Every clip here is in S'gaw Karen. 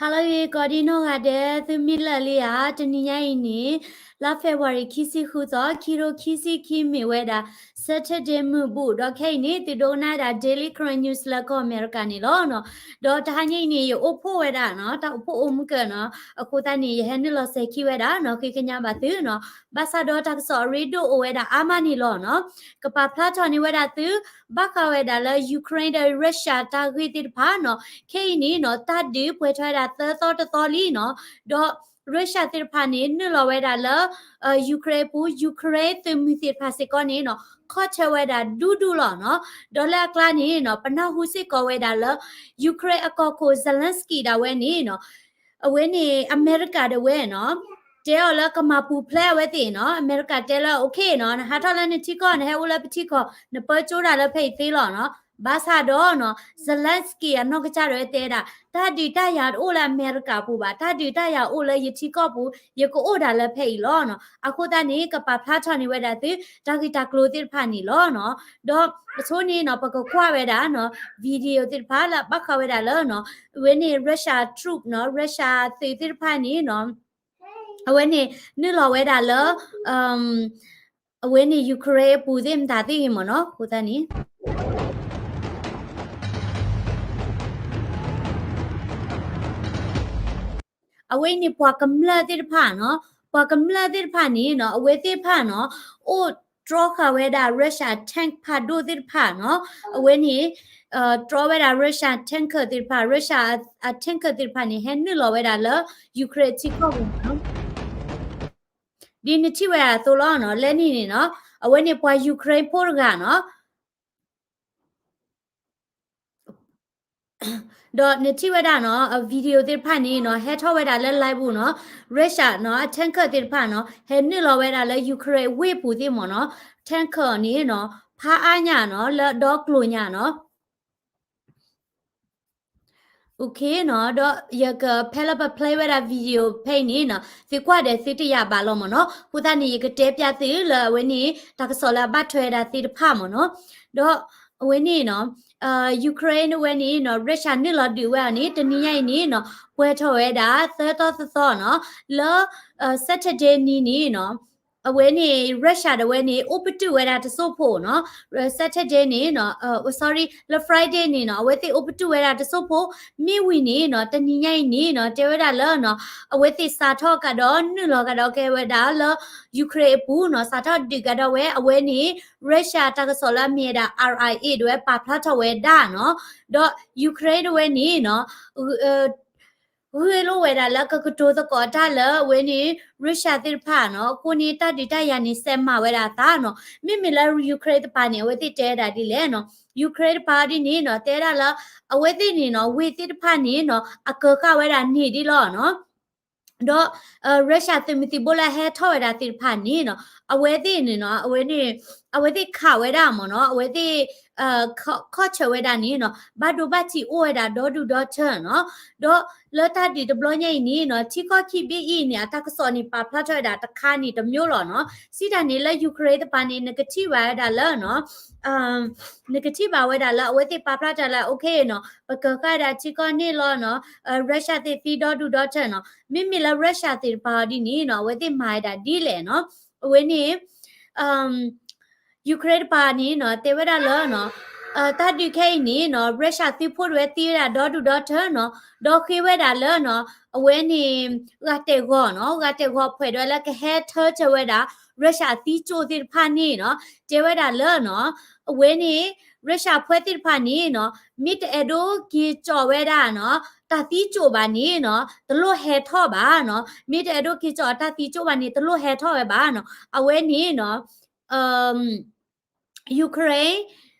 ဟါလၢအဂ့ၤ ကိးဒံနီၢ်ဂၤဒဲး သုမ့ၢ်လၢာ်လံဧါ. တနံၤညါအံၤန့ၣ် လါ February ခံဆံဃုသီ ခံကထိခံဆံခံ မ့ၢ်ဝဲဒၣ် Saturday မုၢ်ဘူၣ် ဒီးခဲအံၤန့ၣ် သုဒိကနၣ်ဝဲဒၣ် Daily Karen News လၢကီၢ်အမဲရကၤန့ၣ်လီၤနီၤ. ဒီးတဟါညါအံၤန့ၣ် ယအိၣ်ဖှိၣ်ဝဲဒၣ်နီၤ တၢ်အိၣ်ဖှိၣ်အိၣ်မုာ်ကၢနီၤ, အဃိသတးန့ၣ် ယဟဲနုာ်လီၤစဲၤခံဝဲဒၣ်နီၤ ဃ့ကညးဘၣ်သုနီၤ. ဘၣ်ဆၣ်ဒီးတၢ်ကစီၣ်အရ့ဒိၣ်အိၣ်ဝဲဒၣ်အါမးန့ၣ်လီၤနီၤ. ကပာ်ဖျါထီၣ်န့ၢ်ဝဲဒၣ်သု ဘၣ်ဃးဝဲဒၣ်လၢ Ukraine ဒီး Russia တၢ်ဂ့ၢ်သ့ၣ်တဖၣ်နီၤ. ခဲအံၤန့ၣ်နီၤ တၢ်ဒုးပှဲၤထီၣ်ဝဲဒၣ်သၢသီတသီလံနီၤ. ဒီး Russia သ့ၣ်တဖၣ်န့ၣ် နုာ်လီၤဝဲဒၣ်လၢ Ukraine အပူၤ Ukraine သုးမုၢ်သ့ၣ်တဖၣ်စ့ၢ်ကီးန့ၣ်နီၤ ခီၣ်ဆၢဝဲဒၣ်ဒူဒူလီၤနီၤ. ဒီးလၢအကျါန့ၣ်နီၤ ပနၢ်ဟူစ့ၢ်ကီးဝဲဒၣ်လၢ Ukraine အကီၢ်ခိၣ် Zelensky ဒၣ်ဝဲန့ၣ်နီၤ အဝဲန့ၣ် အမဲရကၤဒၣ်ဝဲနီၤ တဲအီၤလၢကမၤပူၤဖျဲးအဝဲသ့ၣ်နီၤ. အမဲရကၤတဲလၢ okay နီၤ နဟးထီၣ်လၢနထံကီၢ် နဟဲအိၣ်လၢပထံကီၢ် နပၢကၠိတၢ်လၢဖဲအံၤသ့လီၤနီၤ. ဘၣ်ဆၣ်ဒီးနီၤ Zelensky အနီၢ်ကစၢ်ဒၣ်ဝဲတဲဒၣ် တၢ်ဒုးတၢ်ယၤတအိၣ်လၢအမဲရကၤအပူၤဘၣ်, တၢ်ဒုးတၢ်ယၤအိၣ်လၢယထံကီၢ်ပူၤ ယကအိၣ်ဒၣ်လၢဖဲအံၤလီၤနီၤ. အဃိသတးန့ၣ် ကပာ်ဖျါထီၣ်န့ၢ်ဝဲဒၣ်သု တၢ်ဂ့ၢ်တၢ်ကျိၤသ့ၣ်တဖၣ်န့ၣ်လီၤနီၤ. ဒီးအဆိန့ၣ်နီၤ ပကကွၢ်ဝဲဒၣ်နီၤ video သ့ၣ်တဖၣ်လၢဘၣ်ဃးဝဲဒၣ်လၢနီၤ အဝဲန့ၣ် Russia troop နီၤ Russia သုးသ့ၣ်တဖၣ်န့ၣ်နီၤ အဝဲန့ၣ် နုာ်လီၤဝဲဒၣ်လၢ အဝဲန့ၣ် Ukraine အပူၤသ့ၣ်မတၤသ့ၣ်ဂ့ၤမ့ၢ်နီၤ အဃိသတးန့ၣ် အဝဲအံၤန့ၣ် ပှၤကမျၢၢ်သ့ၣ်တဖၣ်နီၤ, ပှၤကမျၢၢ်သ့ၣ်တဖၣ်န့ၣ်နီၤ အဝဲသ့ၣ်တဖၣ်နီၤ အိၣ်တြီဃာ်ဝဲဒၣ် Russia tank ဖးဒိၣ်သ့ၣ်တဖၣ်နီၤ, အဝဲန့ၣ် တြီဝဲဒၣ် Russia tanker သ့ၣ်တဖၣ်, Russia အ tanker သ့ၣ်တဖၣ်န့ၣ် ဟဲနုာ်လီၤဝဲဒၣ်လၢ Ukraine ထံကီၢ်ပူၤနီၤ. ဒ်နထံၣ်ဝဲဒၣ်အသိးလီၤနီၤ, လၢန့ၣ်န့ၣ်နီၤ အဝဲန့ၣ်ပှၤ Ukraine ဖိတဂၤနီၤ ဒီးနထံၣ်ဝဲဒၣ်နီၤ အ video သ့ၣ်တဖၣ်န့ၣ်နီၤ ဟဲထီၣ်ဝဲဒၣ်လၢ live ပူၤနီၤ, Russia နီၤ အ tanker သ့ၣ်တဖၣ်နီၤ ဟဲနုာ်လီၤဝဲဒၣ်လၢ Ukraine ဝ့ၢ်ပူၤသ့ၣ်မ့ၢ်နီၤ, tanker န့ၣ်နီၤ ဖးအါညါနီၤ လၢဒီကျိၤညါနီၤ OK နီၤ, ဒီးယကဖဲလၢပ play ဝဲဒၣ် video ဖဲအံၤန့ၣ်နီၤ သုကွၢ်ဒီးသုတယာ်ဘၣ်လီၤမ့ၢ်နီၤ, အဃိသတးန့ၣ် ယကတဲပျးသုလၢအဝဲန့ၣ် တၢ်ကစီၣ်လၢအဘၣ်ထွဲဝဲဒၣ်သ့ၣ်တဖၣ်မ့ၢ်နီၤ, ဒီးအဝဲန့ၣ်နီၤ Ukraine အဝဲန့ၣ်နီၤ Russia နုာ်လီၤဒုးဝဲအီၤန့ၣ် တနံၤညါအံၤန့ၣ်နီၤ ပှဲၤထီၣ်ဝဲဒၣ် သၢသီသီသီနီၤ, လၢ Saturday နံၤန့ၣ်နီၤ အဝဲန့ၣ် Russia ဒီးဝဲန့ၣ် အိၣ်ပတုာ်ဝဲဒၣ်တစိၢ်ဖိနီၤ, Saturday န့ၣ်နီၤ sorry လၢ Friday န့ၣ်နီၤ အဝဲသ့ၣ်အိၣ်ပတုာ်ဝဲဒၣ်တစိၢ်ဖိ, မ့ၢ်ဝံၤန့ၣ်နီၤ တနံၤညါအံၤန့ၣ်နီၤ တဲဝဲဒၣ်လၢနီၤ အဝဲသ့ၣ်စးထီၣ်ကဒီးနုာ်လီၤကဒီးကဲဝဲဒၣ်လၢ Ukraine အပူၤနီၤ စးထီၣ်ဒုးကဒီးဝဲ အဝဲန့ၣ် Russia တၢ်ကစီၣ်လၢအမ့ၢ်ဝဲဒၣ် R I A ဒီးဝဲပာ်ဖျါထီၣ်ဝဲဒၣ်နီၤ, ဒီး Ukraine ဒီးဝဲန့ၣ်နီၤ ဂ့ၢ်လိာ်ဝဲဒၣ်လၢကကတိၤသကိးတၢ်လၢအဝဲန့ၣ် Russia သ့ၣ်တဖၣ်နီၤ, အဃိန့ၣ် တၢ်ဒုးတၢ်ယၤန့ၣ် စဲးမၤဝဲဒၣ်အသးနီၤ, မ့မ့ၢ်လၢ Ukraine တပၤန့ၣ် အဝဲသ့ၣ်တဲဝဲဒၣ်ဒ်လဲၣ်နီၤ, Ukraine တပၤဒ်န့ၣ်နီၤ တဲဝဲဒၣ်လၢ အဝဲသ့ၣ်န့ၣ်နီၤ ဝ့ၢ်သ့ၣ်တဖၣ်န့ၣ်နီၤ အကၢၤဃာ်ဝဲဒၣ်န့ၢ်ဒ်လီၤနီၤ, ဒီး Russia သုးမုၢ်သံၣ်ဘိလၢအဟဲထီၣ်ဝဲဒၣ်သ့ၣ်တဖၣ်န့ၣ်နီၤ အဝဲသ့ၣ်န့ၣ်နီၤ အဝဲန့ၣ် အဝဲသ့ၣ်ခးဝဲဒၣ်မ့ၢ်နီၤ အဝဲသ့ၣ် ခီၣ်ဆၢဝဲဒၣ်န့ၣ်နီၤ ဘၣ်ဒိဘၣ်ထံးအိၣ်ဝဲဒၣ်ဒီဒူၣ်ဒီထၢနီၤ, ဒီးလၢတၢ်ဒုးတဘျီညါအံၤန့ၣ်နီၤ ထံကီၢ်ခံဘ့ၣ်အံၤန့ၣ် အတၢ်ကစီၣ်န့ၣ် ပာ်ဖျါထီၣ်ဝဲဒၣ်တခါန့ၣ်တမျိုးလီၤနီၤ, စံးတၢ်န့ၣ်လၢ Ukraine တပၤန့ၣ် နကထံၣ်ဘၣ်ဝဲဒၣ်လၢနီၤ နကထံၣ်ဘၣ်ဝဲဒၣ်လၢ အဝဲသ့ၣ်ပာ်ဖျါတၢ်လၢ okay နီၤ ပကၢၤဃာ်ဝဲဒၣ်ထံကီၢ်န့ၣ်လီၤနီၤ, Russia သ့ၣ်သံဒီဒူၣ်ဒီထၢနီၤ, မ့မ့ၢ်လၢ Russia သ့ၣ်တဖၣ်အီၤဒ်န့ၣ်နီၤ အဝဲသ့ၣ်မၤဝဲဒၣ်ဒ်လဲၣ်နီၤ, အဝဲန့ၣ် Ukraine တပၤန့ၣ်နီၤ တဲဝဲဒၣ်လၢနီၤ တၢ်ဒုးခဲအံၤန့ၣ်နီၤ Russia သုးဖိတဝဲသံဝဲဒၣ်ဒီဒူၣ်ဒီထၢနီၤ, ဒီးဃ့ဝဲဒၣ်လၢနီၤ အဝဲန့ၣ် ဂၤတဲာ်ဂီၤနီၤ ဂၤတဲာ်ဂီၤဖှဲးဒၣ်လၢကဟဲထၢထၢဝဲဒၣ် Russia သံကၠိၣ်သ့ၣ်တဖၣ်န့ၣ်နီၤ တဲဝဲဒၣ်လၢနီၤ အဝဲန့ၣ် Russia ဖှဲသ့ၣ်တဖၣ်န့ၣ်နီၤ မ့ၢ်တအဲၣ်ဒိးက့ၤကၠီၣ်ဝဲဒၣ်နီၤ တၢ်သံကၠိၣ်ဘၣ်န့ၣ်နီၤ တလိၣ်ဟဲထီၣ်ဘၣ်နီၤ, မ့ၢ်တအဲၣ်ဒိးက့ၤကၠီၣ်တၢ်သံကၠိၣ်ဘၣ်န့ၣ် တလိၣ်ဟဲထီၣ်ဝဲဘၣ်နီၤ, အဝဲန့ၣ်နီၤ Ukraine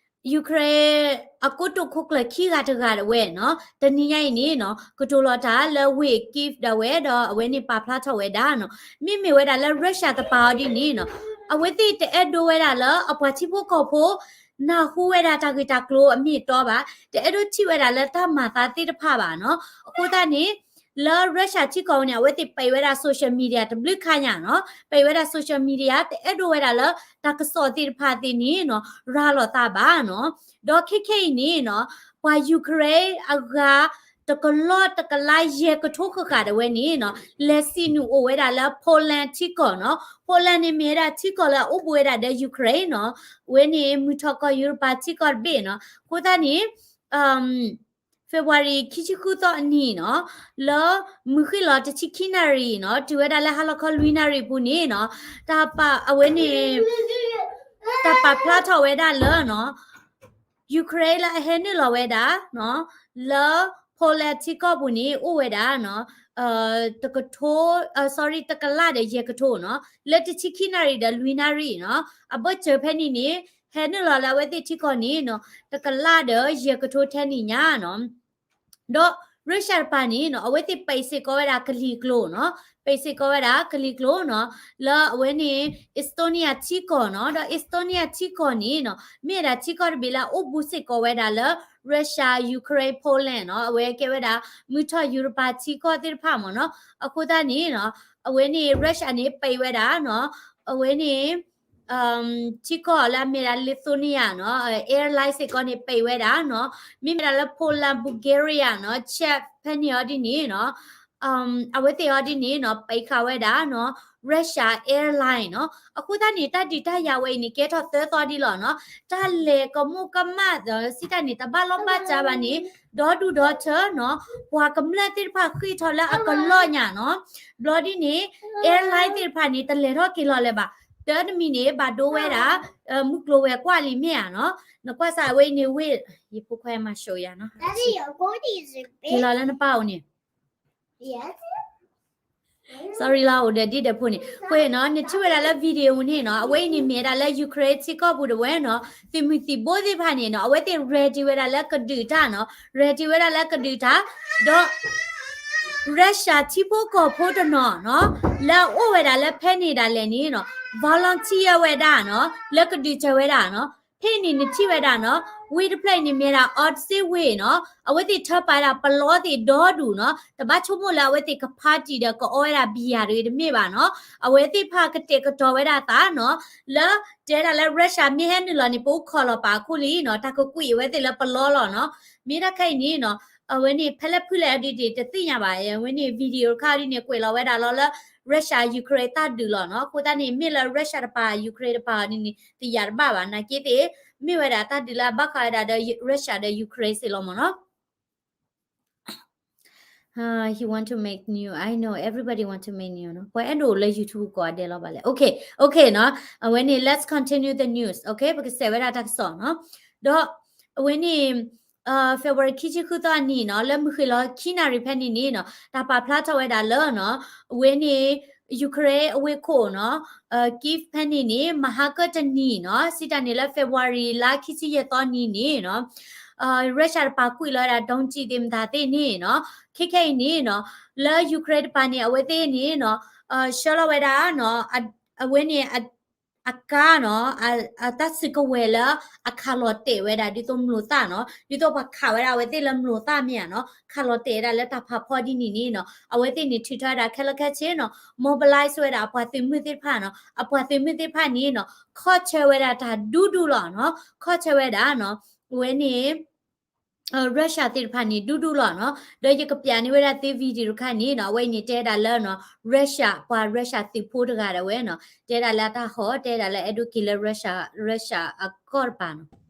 Ukraine အကိတိာ်ခိၣ်ကျၢၢ်ခံဂၤတဂၤဒၣ်ဝဲနီၤ တနံၤညါအံၤန့ၣ်နီၤ ကတိၤလီၤတၢ်လၢဝ့ၢ် Kyiv ဒၣ်ဝဲဒီးအဝဲန့ၣ်ပာ်ဖျါထီၣ်ဝဲဒၣ်နီၤ, မ့မ့ၢ်ဝဲဒၣ်လၢ Russia တပၤအီၤဒ်န့ၣ်နီၤ အဝဲသ့ၣ်တအဲၣ်ဒိးဝဲဒၣ်လၢအပှၤထံဖိကီၢ်ဖိ နၢ်ဟူဝဲဒၣ်တၢ်ဂ့ၢ်တၢ်ကျိၤအမ့ၢ်အတီဘၣ်, တအဲၣ်ဒိးထံၣ်ဝဲဒၣ်လၢတၢ်မၤသးသ့ၣ်တဖၣ်ဘၣ်နီၤ, အဃိသတးန့ၣ် လၢ Russia ထံကီၢ်န့ၣ် အဝဲသ့ၣ်ပံးဝဲဒၣ် social media တဘျုးခါညါနီၤ, ပံးဝဲဒၣ် social media တအဲၣ်ဒိးဝဲဒၣ်လၢတၢ်ကစီၣ်သ့ၣ်တဖၣ်သ့ၣ်န့ၣ်နီၤ ရၤလီၤသးဘၣ်နီၤ, ဒီးခဲခဲအံၤန့ၣ်နီၤ ပှၤ Ukraine အဂၤ တကလီၢ်တကလးယဲၢ်ကထိဃၣ်ဃၣ်ဒၣ်ဝဲန့ၣ်နီၤ လဲၤစံးနုာ်အိၣ်ဝဲဒၣ်လၢ Poland ထံကီၢ်နီၤ. Poland န့ၣ်မ့ၢ်ဝဲဒၣ်ထံကီၢ်လၢအအိၣ်ဘူးဝဲဒၣ်ဒီး Ukraine နီၤ. အဝဲန့ၣ်မုၢ်ထီၣ်ကီၢ်ယူရပၤထံကီၢ်တဘ့ၣ်နီၤ. အဃိသတးန့ၣ် February ခံဆံဃုသီအနံၤနီၤ လၢမုၢ်ဃ့ၢ်လီၤတဆံခံနၣ်ရံၣ်နီၤ တုၤဝဲဒၣ်လၢဟါလီၤခီလွံၢ်နၣ်ရံၣ်အပူၤန့ၣ်နီၤ တၢ်ပာ်အဝဲန့ၣ် တၢ်ပာ်ဖျါထီၣ်ဝဲဒၣ်လၢနီၤ Ukraine လၢအဟဲနုာ်လီၤဝဲဒၣ်နီၤ လၢ Poland ထံကီၢ်ပူၤန့ၣ် အိၣ်ဝဲဒၣ်နီၤ တကထိ sorry တကလးဒီးယဲၢ်ကထိနီၤ လၢတဆံခံနၣ်ရံၣ်ဒီးလွံၢ်နၣ်ရံၣ်နီၤ အဘၢၣ်စၢၤဖဲန့ၣ်န့ၣ် ဟဲနုာ်လီၤလၢအဝဲသ့ၣ်ထံကီၢ်န့ၣ်နီၤ တကလးဒီးယဲၢ်ကထိထဲန့ၣ်ညါနီၤ ဒီး Russia တပၤန့ၣ်နီၤ အဝဲသ့ၣ်ပံးစ့ၢ်ကီးဝဲဒၣ်ကလံၤကျိာ်နီၤ ပံးစ့ၢ်ကီးဝဲဒၣ်ကလံၤကျိာ်နီၤ လၢအဝဲန့ၣ် Estonia ထံကီၢ်နီၤ ဒီး Estonia ထံကီၢ်န့ၣ်နီၤ မ့ၢ်ဝဲဒၣ်ထံကီၢ်တဘ့ၣ်လၢအအိၣ်ဘူးစ့ၢ်ကီးဝဲဒၣ်လၢ Russia Ukraine Poland နီၤ အဝဲကဲဝဲဒၣ် မုၢ်ထီၣ်ယူရပၤထံကီၢ်သ့ၣ်တဖၣ်မ့ၢ်နီၤ အဃိသတးန့ၣ်နီၤ အဝဲန့ၣ် Russia န့ၣ်ပံးဝဲဒၣ်နီၤ အဝဲန့ၣ် ထံကီၢ်လၢအမ့ၢ်ဒၣ် Lithuania နီၤ airline စ့ၢ်ကီးန့ၣ် ပံးဝဲဒၣ်နီၤ မ့မ့ၢ်ဒၣ်လၢ Poland Bulgaria နီၤ Czech ဖဲန့ၣ်အီၤဒ်န့ၣ်နီၤ အဝဲသ့ၣ်အီၤဒ်န့ၣ်နီၤ ပံးဃာ်ဝဲဒၣ်နီၤ Russia airline နီၤ အဃိသတးန့ၣ် တၢ်ဒုးတၢ်ယၤဝဲအံၤန့ၣ် ကဲထီၣ်သၢသီဒ်လီၤနီၤ တၢ်လဲၤကမူကမၣ်စံးတၢ်န့ၣ် တဘၣ်လီၢ်ဘၣ်စးဘၣ်န့ၣ် ဒီဒူၣ်ဒီထၢနီၤ ပှၤကမျၢၢ်သ့ၣ်တဖၣ်ဃ့ၢ်ထီၣ်လၢအကလီၢ်ညါနီၤ ဘျီဒ်န့ၣ် airline သ့ၣ်တဖၣ်န့ၣ် တလဲၤထီၣ်က့ၤလီၤလၢၤဘၣ် တၢ်တမံၤန့ၣ် ဘၣ်ဒိဝဲဒၣ် မုၢ်ကျိၤဝဲၤကွာ်လံမ့ၢ်ဧါနီၤ နကွၢ်စးအဝဲအံၤန့ၣ်ဝ့ၢ် ယဖိခွါမၤၡိယၤနီၤ က့ၤလီၤလၢနပၢ်အိၣ်န့ၣ် sorry လီၤ အိၣ်ဒီးဒ်ဒီးဖိန့ၣ် အဃိနီၤ နထံၣ်ဝဲဒၣ်လၢ video န့ၣ်နီၤ အဝဲအံၤန့ၣ်မ့ၢ်ဝဲဒၣ်လၢ Ukraine ထံကီၢ်ပူၤတဝဲနီၤ သုးမုၢ်သံၣ်ဘိသ့ၣ်တဖၣ်န့ၣ်နီၤ အဝဲသ့ၣ် ready ဝဲဒၣ်လၢကဒုးတၢ်နီၤ ready ဝဲဒၣ်လၢကဒုးတၢ် ဒီး Russia ထံဖိကီၢ်ဖိတနီၤနီၤ လၢအအိၣ်ဝဲဒၣ်လၢဖဲန့ၣ်ဒၣ်လဲာ်န့ၣ်နီၤ volunteer ဝဲဒၣ်နီၤ လၢကဒုးစၢၤဝဲဒၣ်နီၤ ဖဲန့ၣ်နထံၣ်ဝဲဒၣ်နီၤ ဝ့ၢ်တဖျၢၣ်အံၤန့ၣ်မ့ၢ်ဝဲဒၣ် Auschwitz ဝ့ၢ်နီၤ အဝဲသ့ၣ်ထၢပာ်ဝဲဒၣ်ပလီသ့ၣ်ဒီဒူၣ်နီၤ တဘၣ်ဆိကမိၣ်လၢအဝဲသ့ၣ်က party ဒီးကအိၣ်ဝဲဒၣ်ဘံယၤတဂ့ၤတမ့ၢ်ဘၣ်နီၤ အဝဲသ့ၣ်တဖၣ်ကတဲာ်ကတီၤဝဲဒၣ်အသးနီၤ လၢတဲဒၣ်လၢ Russia မ့ၢ်ဟဲနုာ်လီၤန့ၣ် ပအိၣ်ခိးလီၤပာ်အခိၣ်လံနီၤ တၢ်ကကွံာ်အဝဲသ့ၣ်လၢပလီလီၤနီၤ မ့ၢ်တၢ်ခဲအံၤန့ၣ်နီၤ အဝဲန့ၣ် ဖဲလဲၣ်ဖုလဲၣ်အီၤဒ်န့ၣ် တသ့ၣ်ညါဘၣ် အဝဲန့ၣ် video တခါအီၤဒ်န့ၣ် ကွဲးလီၤဝဲဒၣ်လီၤလၢ Russia Ukraine တၢ်ဒုးလီၤနီၤ အဃိသတးန့ၣ် မ့ၢ်လၢ Russia တပၤ Ukraine တပၤအီၤဒ်န့ၣ် တယာ်တဘၣ်ဘၣ် နာ်က့သ့ၣ် မ့ၢ်ဝဲဒၣ်တၢ်ဒုးလၢအဘၣ်ဃးဝဲဒၣ်ဒီး Russia ဒီး Ukraine စ့ၢ်လီၤမ့ၢ်နီၤ He want to make new. I know everybody want to make new နီၤ ပှၤအဲၣ်ဒိးလၢ YouTube ကိးဂၤဒဲးလီၤဘၣ်လဲၣ် okay okay နီၤ အဝဲန့ၣ် let's continue the news okay ပကစဲးဝဲဒၣ်တၢ်ကစီၣ်နီၤ ဒီးအဝဲန့ၣ် February ခံဆံဃုသီအနံၤနီၤ လၢမုၢ်ဃ့ၢ်လီၤခံနၣ်ရံၣ်ဖဲန့ၣ်န့ၣ်နီၤ တၢ်ပာ်ဖျါထီၣ်ဝဲဒၣ်လၢနီၤ အဝဲန့ၣ် Ukraine အဝ့ၢ်ခိၣ်နီၤ Kyiv ဖဲန့ၣ်န့ၣ် မဟါကတနံၤနီၤ စံးတၢ်န့ၣ်လၢ February လါခံဆံယဲၢ်သီနံၤန့ၣ်နီၤ Russia တပၤကွံာ်လီၤဝဲဒၣ် ဒုံးကျည် သ့ၣ်မတၤသ့ၣ်န့ၣ်နီၤ ခဲခဲအံၤန့ၣ်နီၤ လၢ Ukraine တပၤန့ၣ် အဝဲသ့ၣ်န့ၣ်နီၤ ဆှၢလီၤဝဲဒၣ်နီၤ အဝဲန့ၣ် အကါနီၤ အတၢ်စုကဝဲၤလၢအခးလီၤတဲာ်ဝဲဒၣ် ဒ်သိးမျိာ်သၣ်နီၤ ဒ်သိးပှၤခးဝဲဒၣ်အဝဲသ့ၣ်လၢမျိာ်သၣ်မ့ၢ်ဧါနီၤ ခးလီၤတဲာ်ဝဲဒၣ်လၢတၢ်ဖးဖီဒ်န့ၣ်န့ၣ်နီၤ အဝဲသ့ၣ်န့ၣ်ထုးထီၣ်ဝဲဒၣ်ခဲလၢာ်ခဲဆ့နီၤ mobilize ဝဲဒၣ်အပှၤသုးမုၢ်သ့ၣ်တဖၣ်နီၤ အပှၤသုးမုၢ်သ့ၣ်တဖၣ်န့ၣ်နီၤ ခီၣ်ဆၢဝဲဒၣ်တၢ်ဒူဒူလီၤနီၤ ခီၣ်ဆၢဝဲဒၣ်နီၤ အဝဲန့ၣ် Russia သ့ၣ်တဖၣ်န့ၣ် ဒူဒူလီၤနီၤ ဒီးယကပျးန့ၢ်ဝဲဒၣ်သု video တခါန့ၣ်နီၤ အဝဲအံၤန့ၣ်တဲဒၣ်လၢနီၤ Russia ပှၤ Russia သုးဖိတဂၤဒၣ်ဝဲနီၤ တဲဒၣ်လၢအတၢ်ဟီၣ် တဲဒၣ်လၢအဲၣ်ဒိးက့ၤလၢ Russia Russia အကီၢ်တပၤနီၤ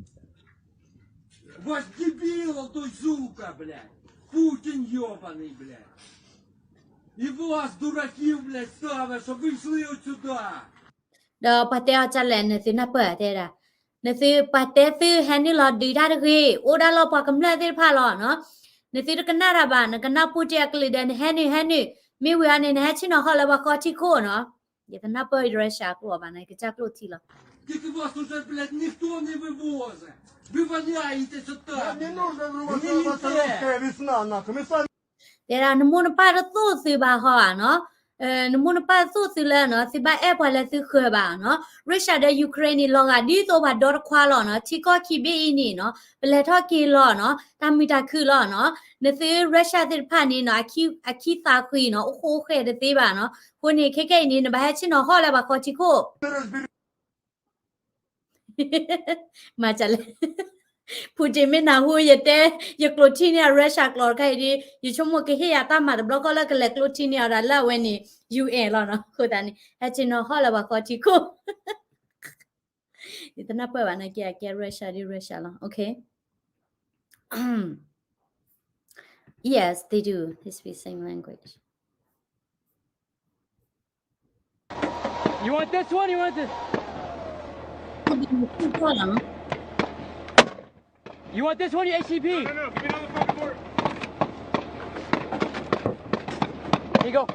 Ваш дебил, то сука, блядь. Путин ёбаный, блядь. И вас, дураков, блядь, ставят, чтоб вы шли отсюда. ဒီးပှၤတဲအီၤဒ်လဲၣ် နသုနၢ်ပၢၢ်တဲဒၣ် နသုပှၤတဲသုဟဲနုာ်လီၤဒုးတၢ်တဂ့ၤ အိၣ်ဒၣ်လီၤပှၤကမျၢၢ်သ့ၣ်တဖၣ်လီၤနီၤ နသုတကနၣ်တၢ်ဘၣ် နကနၣ်ပူၣ်တ့ၢ်အကလုၢ်ဒီးနဟဲနုာ်ဟဲနုာ် မ့ၢ်ဝံၤအီၤန့ၣ် နဟဲဆ့ၣ်နီၤဟီၣ်လၢပှၤဃီထံခိၣ်နီၤ ယကနၢ်ပၢၢ် Russia ကျိာ်ဘၣ်နီၤ ယကစၢ်ကျိာ်ထံလီၤ Вас уже, блядь, никто не вывозит. Вы валяетесь там. Нам не нужна была Гниете. Русская весна, нахуй. Мы сами တဲဒၣ် နမိၢ်နပၢ်တသိၣ်သုဘၣ်ဟီဧါနီၤ, နမိၢ်နပၢ်တသိၣ်သုလၢနီၤ သုဘၣ်အဲၣ်ပှၤလၢသုဃၢၤဘၣ်နီၤ, Russia ဒီး Ukraine န့ၣ် လီၤဂာ်ဒ်သိးပှၤဒီတခွါလီၤနီၤ, ထံကီၢ်ခံဘ့ၣ်အံၤန့ၣ်နီၤ ပလဲၤထီၣ်က့ၤလီၤနီၤ, တၢ်မုာ်တၢ်ခုၣ်လီၤနီၤ, နသု Russia သ့ၣ်တဖၣ်န့ၣ်နီၤ အခံသးဃံနီၤ အိၣ်ဃိအိၣ်ဃဲတသ့ဘၣ်နီၤ, အဃိန့ၣ် ခဲကဲအံၤန့ၣ် နဘၣ်ဟဲဆ့ၣ်နီၤဟီၣ်လၢပှၤဃီထံခိၣ် မၤစၢၤလဲၣ် Putin မ့ၢ်နၢ်ဟူယတဲ, ယကျိးထံန့ၢ်အ Russia ကျိာ်တခါအံၤဒီး ယဆိကမိၣ်ကဟ့ၣ်ယၤတၢ်မၤတဘျီဃီလၢကလဲၤကျိးထံန့ၢ်အီၤဒၣ်လၢအဝဲန့ၣ် ယူၢ်အဲၣ် လီၤနီၤ. အဃိသတးန့ၣ် ဟဲဆ့ၣ်နီၤဟီၣ်လၢပှၤဃီထံခိၣ် ယတနၢ်ပၢၢ်ဘၣ်နာ်က့ အကဲ Russia ဒ် Russia လီၤ. Okay. Yes, they do. They speak same language. You want this one? You want this? You want this one, you H E B? No, no, no, give me another fucking word. Here you go.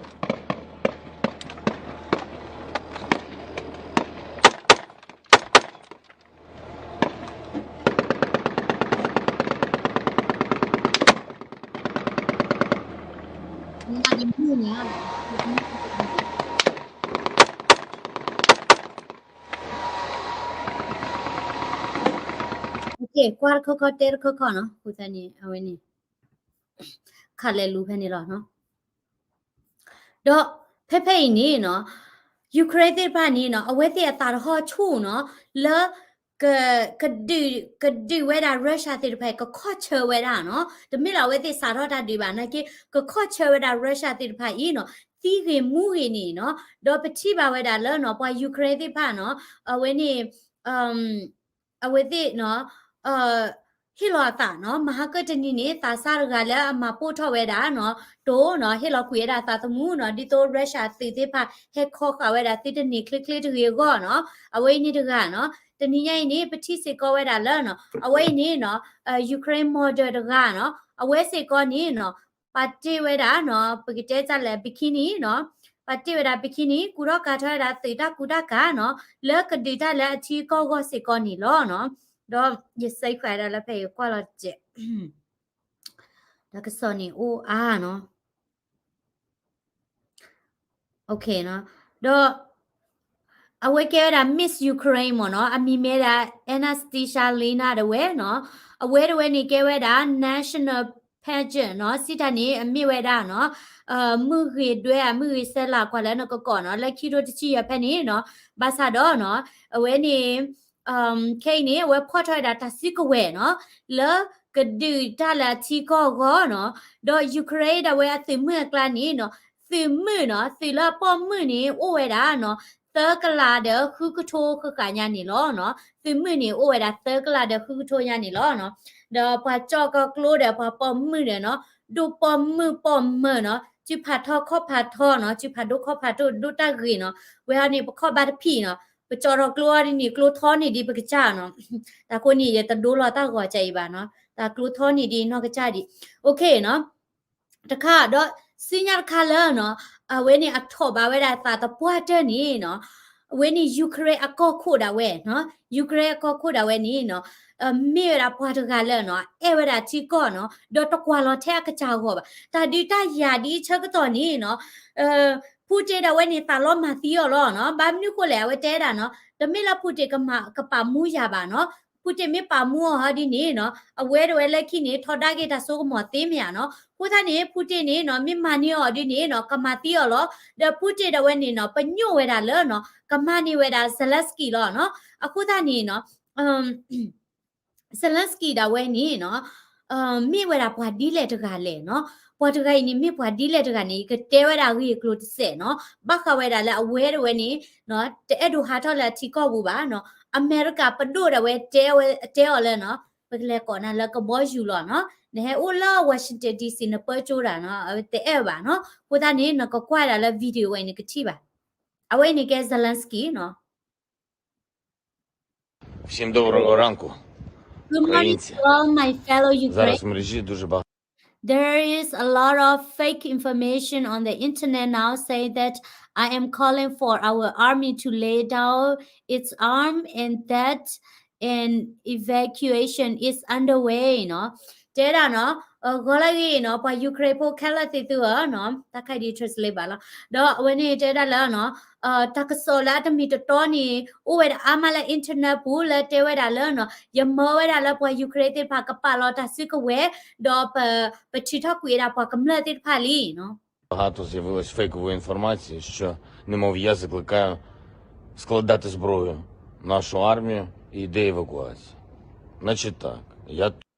ကွၢ်တခီခီတဲတခီခီနီၤ, အဃိသတးန့ၣ် အဝဲန့ၣ် ခးလဲၤလူၤဖဲန့ၣ်လီၤနီၤ. ဒီးဖဲဖဲအံၤန့ၣ်နီၤ, Ukraine သ့ၣ်တဖၣ်န့ၣ်နီၤ အဝဲသ့ၣ်အသးတဟီၣ်ဆူၣ်နီၤ, လၢ က ကဒုး ကဒုးဝဲဒၣ် Russia သ့ၣ်တဖၣ် ကခီၣ်ဆၢဝဲဒၣ်နီၤ, တမ့ၢ်လၢအဝဲသ့ၣ်စးထီၣ်တၢ်ဒုးဘၣ်နာ်က့ ကခီၣ်ဆၢဝဲဒၣ် Russia သ့ၣ်တဖၣ်အံၤနီၤ, သံဂ့ၤမူဂ့ၤန့ၣ်နီၤ, ဒီးပထံၣ်ဘၣ်ဝဲဒၣ်လၢနီၤ ပှၤ Ukraine သ့ၣ်တဖၣ်နီၤ, အဝဲန့ၣ် အဝဲသ့ၣ်နီၤ ဟ့ၣ်လီၤအသးနီၤ, မဟါကၢၣ်တနံၤန့ၣ် သးစၢ်တဂၤလၢအမၤပိာ်ထီၣ်ဝဲဒၣ်နီၤ, တိၢ်နီၤ ဟ့ၣ်လီၤကွံာ်ဝဲဒၣ်သးသမူနီၤ, ဒ်သိး Russia သုးသ့ၣ်တဖၣ် ဟဲခီဃာ်ဝဲဒၣ်သုတန့ၢ်ချ့ချ့တဂ့ၤအဂီၢ်နီၤ, အဝဲအံၤန့ၣ်တဂၤနီၤ, တနံၤညါအံၤန့ၣ် ပထံၣ်စ့ၢ်ကီးဝဲဒၣ်လၢနီၤ, အဝဲအံၤန့ၣ်နီၤ, Ukraine model တဂၤနီၤ, အဝဲစ့ၢ်ကီးန့ၣ်နီၤ, ပာ်တ့ၢ်ဝဲဒၣ်နီၤ, ပကတဲတၢ်လၢ bikini နီၤ, ပာ်တ့ၢ်ဝဲဒၣ် bikini ကူထီၣ်ကၤထီၣ်ဝဲဒၣ်သုးတၢ်ကူတၢ်ကၤနီၤ, လၢကဒုးတၢ်လၢအထံအကီၢ်အဂီၢ်စ့ၢ်ကီးန့ၣ်လီၤနီၤ. ဒီးယစဲးခွဲးဒၣ်လၢဖဲအံၤကွၢ်လီၤတစဲး, တၢ်ကစီၣ်န့ၣ်အိၣ်အါနီၤ. ဒီး အဝဲကဲဝဲဒၣ် Miss Ukraine မ့ၢ်နီၤ, အမံၤမ့ၢ်ဒၣ် Anastasiya Lina ဒၣ်ဝဲနီၤ, အဝဲဒၣ်ဝဲန့ၣ်ကဲဝဲဒၣ် national pageant နီၤ, စံးတၢ်န့ၣ် အမ့ၢ်ဝဲဒၣ်နီၤ, မုၢ်ဂ့ၤဒွဲၣ် မုၢ်ဂ့ၤစဲးလၤကွၢ်လၢနကကိးနီၤ, လၢခံထိတဆံယဲၢ်ဖဲန့ၣ်နီၤ, ဘၣ်ဆၣ်ဒီးနီၤ, အဝဲန့ၣ် ခဲအံၤန့ၣ် အဝဲဖီၣ်ထီၣ်ဝဲဒၣ်တၢ်စုကဝဲၤနီၤ, လၢကဒုးတၢ်လၢအထံကီၢ်အဂီၢ်နီၤ, ဒီး Ukraine ဒၣ်ဝဲအသုးမုၢ်အကျါန့ၣ်နီၤ, သုးမုၢ်နီၤ, သုးလၢအပိာ်မုၣ်န့ၣ် အိၣ်ဝဲဒၣ်နီၤ, သၢကလးဒီးဃုကထိဃၣ်ဃၣ်ညါန့ၣ်လီၤနီၤ, သုးမုၢ်န့ၣ် အိၣ်ဝဲဒၣ်သၢကလးဒီးဃုကထိညါန့ၣ်လီၤနီၤ, ဒီးပှၤကၠီၣ်ကီၢ်ကျိဒီးပှၤပိာ်မုၣ်ဒီးနီၤ, ဒိၣ်ပိာ်မုၣ်ပိာ်မၢၤနီၤ, စုဖးထီခီၣ်ဖးထီနီၤ, စုဖးဒိၣ်ခီၣ်ဖးဒိၣ် ဒိၣ်တၢ်ဂ့ၤနီၤ, ဝဲအံၤန့ၣ် ပခီၣ်ဘၣ်တဖံးနီၤ, ပကၠီၣ်ထီၣ်ကျိအီၤဒ်န့ၣ် ကျိထီန့ၢ်ဒံးပကစၢ်နီၤ, တၢ်ဃိန့ၣ် ယတဒိလီၤတၢ်ဂီၤကဲအံၤဘၣ်နီၤ, တၢ်ကျိထီန့ၢ်ဒံးနီၢ်ကစၢ်ဒံး, okay နီၤ, တခါဒီး စံၣ်ညီၣ်တခါလၢနီၤ, အဝဲန့ၣ်အထီၣ်ဘၣ်ဝဲဒၣ်သးသပှၢ်တၢၢ်န့ၣ်နီၤ, အဝဲန့ၣ် Ukraine အကီၢ်ခိၣ်ဒၣ်ဝဲနီၤ, Ukraine အကီၢ်ခိၣ်ဒၣ်ဝဲန့ၣ်နီၤ, မ့ၢ်ဝဲဒၣ်ပှၤတဂၤလၢနီၤ, အဲၣ်ဝဲဒၣ်ထံကီၢ်နီၤ, ဒီးတကွၢ်လီၤထဲအကစၢ်အဂီၢ်ဘၣ်, တၢ်ဒုးတၢ်ယၤဒ်ဆၢကတီၢ်န့ၣ်နီၤ, Putin ဒၣ်ဝဲန့ၣ် သးလီမၤသံအီၤလီၤနီၤ, ဘၣ်မနုၤဃိလဲၣ် အဝဲတဲဒၣ်နီၤ, တမ့ၢ်လၢ Putin ကပာ်မူယၤဘၣ်နီၤ, Putin မ့ၢ်ပာ်မူအီၤဒ်န့ၣ်နီၤ, အဝဲဒၣ်ဝဲလၢခံန့ၣ် ထီဒါက့ၤတၢ်စိကမီၤသ့မ့ၢ်ဧါနီၤ, အဃိသတးန့ၣ် Putin န့ၣ်နီၤ, မ့ၢ်မၤန့ၢ်အီၤဒ်န့ၣ်နီၤ, ကမၤသံအီၤလီၤ, ဒီး Putin ဒၣ်ဝဲန့ၣ်နီၤ, ပညိၣ်ဝဲဒၣ်လၢနီၤ, ကမၤန့ၢ်ဝဲဒၣ် Zelensky လီၤနီၤ, အဃိသတးန့ၣ်နီၤ Zelensky ဒၣ်ဝဲန့ၣ်နီၤ, မ့ၢ်ဝဲဒၣ်ပှၤဒ်လဲၣ်တဂၤလဲၣ်နီၤ, ပှၤတဂၤအံၤန့ၣ် မ့ၢ်ပှၤဒ်လဲၣ်တဂၤန့ၣ် ယကတဲဝဲဒၣ်အဂ့ၢ်အကျိၤတစဲးနီၤ, ဘၣ်ဃးဝဲဒၣ်လၢအဝဲတဝဲန့ၣ် တအဲၣ်ဒိးဟးထီၣ်လၢအထံကီၢ်ပူၤဘၣ်နီၤ, အမဲရကၤပဒိၣ်ဒၣ်ဝဲတဲအီၤလၢနီၤ, ပကလဲၤကိးနၤလၢကဘီယူၤလီၤနီၤ, နဟဲအိၣ်လၢ Washington D C နပၢကၠိဒၣ်နီၤ, အဝဲတအဲၣ်ဘၣ်နီၤ, အဃိသတးန့ၣ် နကကွၢ်ဒၣ်လၢ video ဝဲအံၤန့ၣ် နကထံၣ်ဘၣ်, အဝဲအံၤန့ၣ်ကဲ Zelensky နီၤ. Всім доброго ранку, українці. Good morning to all my fellow Ukrainians. Зараз в мережі дуже багато. There is a lot of fake information on the internet now saying that I am calling for our army to lay down its arm and that an evacuation is underway နီၤ, တဲဒၣ်နီၤ, ဂီၤလၢအဂ့ၤနီၤ, ပှၤ Ukraine ဖိခဲလၢာ်သ့ၣ်သုဧၢနီၤ, တၢ်ခါအံၤဒ် translate ဘၣ်လီၤ, ဒီးအဝဲန့ၣ်တဲဒၣ်လၢနီၤ, တၢ်ကစီၣ်လၢအတမံၤတတီန့ၣ် အိၣ်ဝဲဒၣ်အါမးလၢ internet ပူၤ လၢတဲဝဲဒၣ်လၢနီၤ, ယမၢဝဲဒၣ်လၢပှၤ Ukraine သ့ၣ်တဖၣ်ကပာ်လီၤတၢ်စုကဝဲၤ, ဒီးပ ပထုးထီၣ်ကွံာ်ဝဲဒၣ်ပှၤကမျၢၢ်သ့ၣ်တဖၣ်လံနီၤ. Багато з'явилось фейкової інформації, що немов я закликаю складати зброю, нашу армію і йде евакуація. Значить так.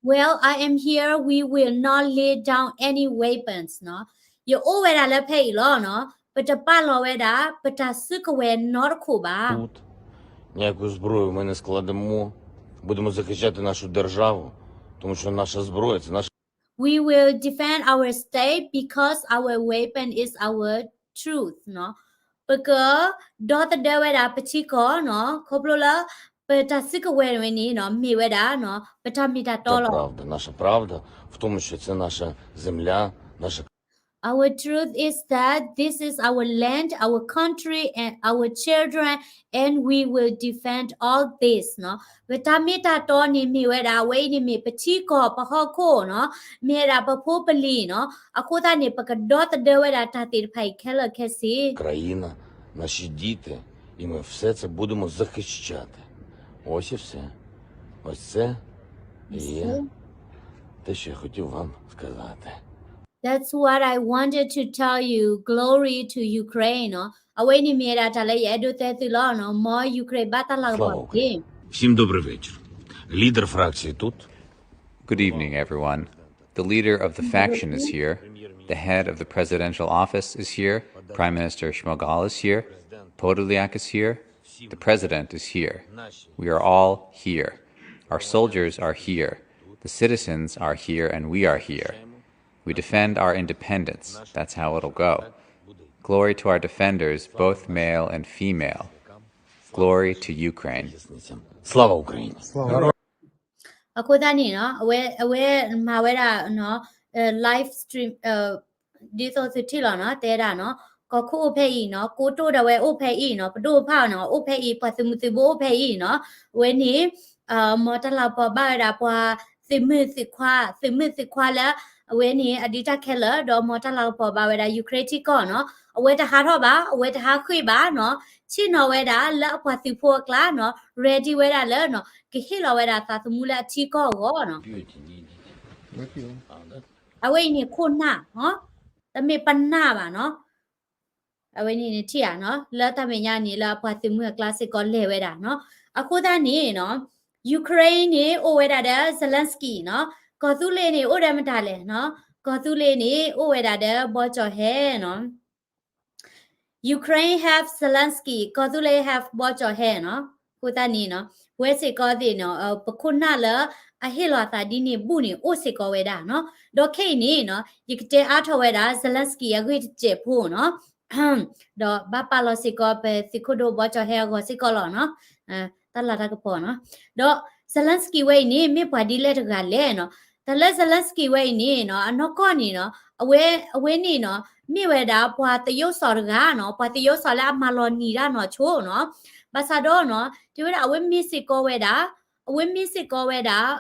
Well, I am here. We will not lay down any weapons နီၤ. ယအိၣ်ဝဲဒၣ်လၢဖဲအံၤလီၤနီၤ. ပတပာ်လီၤဝဲဒၣ် ပတၢ်စုကဝဲၤနီတခိၣ်ဘၣ်. Тут ніяку зброю ми не складемо. Будемо захищати нашу державу, тому що наша зброя — це наша We will defend our state because our weapon is our truth နီၤ. ပကဒီသဒၢဝဲဒၣ်ပထံကီၢ်နီၤ, ခီဖျိလၢ ပတၢ်စုကဝဲၤဝဲန့ၣ်နီၤ မ့ၢ်ဝဲဒၣ်နီၤ ပတၢ်မ့ၢ်တၢ်တီလီၤ. Наша правда, наша правда в тому, що це наша земля, наша Our truth is that this is our land, our country, and our children, and we will defend all this နီၤ. ပတၢ်မ့ၢ်တၢ်တီန့ၣ်မ့ၢ်ဝဲဒၣ် အဝဲအံၤန့ၣ်မ့ၢ်ပထံကီၢ်ပဟီၣ်ခိၣ်နီၤ, မ့ၢ်ဝဲဒၣ်ပဖိပလံၤနီၤ. အဃိသတးန့ၣ် ပကဒီသဒၢဝဲဒၣ်တၢ်သ့ၣ်တဖၣ်အံၤခဲလၢာ်ခဲဆ့ країна, наші діти, і ми все це будемо захищати. Ось і все. Ось це і є те, що я хотів вам сказати. That's what I wanted to tell you. Glory to Ukraine နီၤ. အဝဲန့ၣ်မ့ၢ်ဝဲဒၣ်တᢢ်လၢယအဲၣ်ဒိးတဲသုလီၤနီၤ, မ် Ukraine ဘၣ်တၢ်လၤကပီၤတက့ၢ်. Всім добрий вечір. Лідер фракції тут. Good evening, everyone. The leader of the faction is here. The head of the presidential office is here. Prime Minister Shmyhal is here. Podolyak is here. The president is here. We are all here. Our soldiers are here. The citizens are here, and we are here. We defend our independence. That's how it'll go. Glory to our defenders, both male and female. Glory to Ukraine. Слава Україні! အဃိသတးန့ၣ်နီၤ, အဝဲ အဝဲမၤဝဲဒၣ်နီၤ, live stream ဒ်သိးသုထံၣ်လီၤနီၤ, တဲဒၣ်နီၤ, ကီၢ်ခိၣ်အိၣ်ဖဲအံၤနီၤ, ကိတိၢ်ဒၣ်ဝဲအိၣ်ဖဲအံၤနီၤ, ပဒိၣ်ဖၣ်နီၤ အိၣ်ဖဲအံၤ, ပှၤသုးမုၢ်သုးဘိအိၣ်ဖဲအံၤနီၤ, အဝဲန့ၣ် မ်တၢ်လၤကပီၤဘၣ်ဝဲဒၣ်ပှၤသုးမုၢ်သုးခွါ, သုးမုၢ်သုးခွါလၢ အဝဲန့ၣ်အဒုးတၢ်ခဲလၢာ်, ဒီးမ်တၢ်လၤကပီၤဘၣ်ဝဲဒၣ် Ukraine ထံကီၢ်နီၤ, အဝဲတဟးထီၣ်ဘၣ်, အဝဲတဟးဃ့ၢ်ဘၣ်နီၤ, ဆ့ၣ်နီၤဝဲဒၣ်လၢအပှၤသုးဖိအကျါနီၤ, ready ဝဲဒၣ်လၢနီၤ, ကဟ့ၣ်လီၤဝဲဒၣ်သးသမူလၢအထံကီၢ်အဂီၢ်နီၤ. အဝဲအံၤန့ၣ်ခိၣ်နၢ်, တမ့ၢ်ပနၢ်ဘၣ်နီၤ. အဝဲန့ၣ်နထံၣ်ဧါနီၤ, လၢတၢ်မဲာ်ညါန့ၣ် လၢအပှၤသုးမုၢ်အကျါစ့ၢ်ကီးလဲၤဝဲဒၣ်နီၤ. အဃိသတးန့ၣ်နီၤ, Ukraine န့ၣ် အိၣ်ဝဲဒၣ်ဒီး Zelensky နီၤ, ကီၢ်သူလ့ၤန့ၣ် အိၣ်ဒီးမတၤလဲၣ်နီၤ, ကီၢ်သူလ့ၤန့ၣ် အိၣ်ဝဲဒၣ်ဒီးဘီကၠီၣ်ဟဲနီၤ. Ukraine have Zelensky, ကီၢ်သူလ့ၤ have ဘီကၠီၣ်ဟဲနီၤ. အဃိသတးန့ၣ်နီၤ, ပဝဲစ့ၢ်ကီးသ့ၣ်နီၤ, ပခိၣ်နၢ်လၢအဟ့ၣ်လီၤအသးဒ်န့ၣ်ဘူၣ်န့ၣ် အိၣ်စ့ၢ်ကီးဝဲဒၣ်နီၤ. ဒီးခဲအံၤန့ၣ်နီၤ, ယကတဲအါထီၣ်ဝဲဒၣ် Zelensky အဂ့ၢ်တစဲးဖိနီၤ. ဒီးဘၣ်ပာ်လီၤစ့ၢ်ကီးပသုးခိၣ်ဒိၣ်ဘီကၠီၣ်ဟဲအဂီၢ်စ့ၢ်ကီးလီၤနီၤ. တၢ်လၤတၢ်ကပီၤနီၤ. ဒီး Zelensky ဝဲအံၤန့ၣ် မ့ၢ်ပှၤဒ်လဲၣ်တဂၤလဲၣ်နီၤ. တၢ်လၢ Zelensky ဝဲအံၤန့ၣ်နီၤ, အနီၢ်ကီၢ်န့ၣ်နီၤ, အဝဲ အဝဲန့ၣ်နီၤ, မ့ၢ်ဝဲဒၣ်ပှၤသယိၣ်စီၤတဂၤနီၤ, ပှၤသယိၣ်စီၤလၢအမၤလီၤနံၤတၢ်နီၤဆိနီၤ. ဘၣ်ဆၣ်ဒီးနီၤ, တဲဝဲဒၣ်အဝဲမ့ၢ်စ့ၢ်ကီးဝဲဒၣ်, အဝဲမ့ၢ်စ့ၢ်ကီးဝဲဒၣ်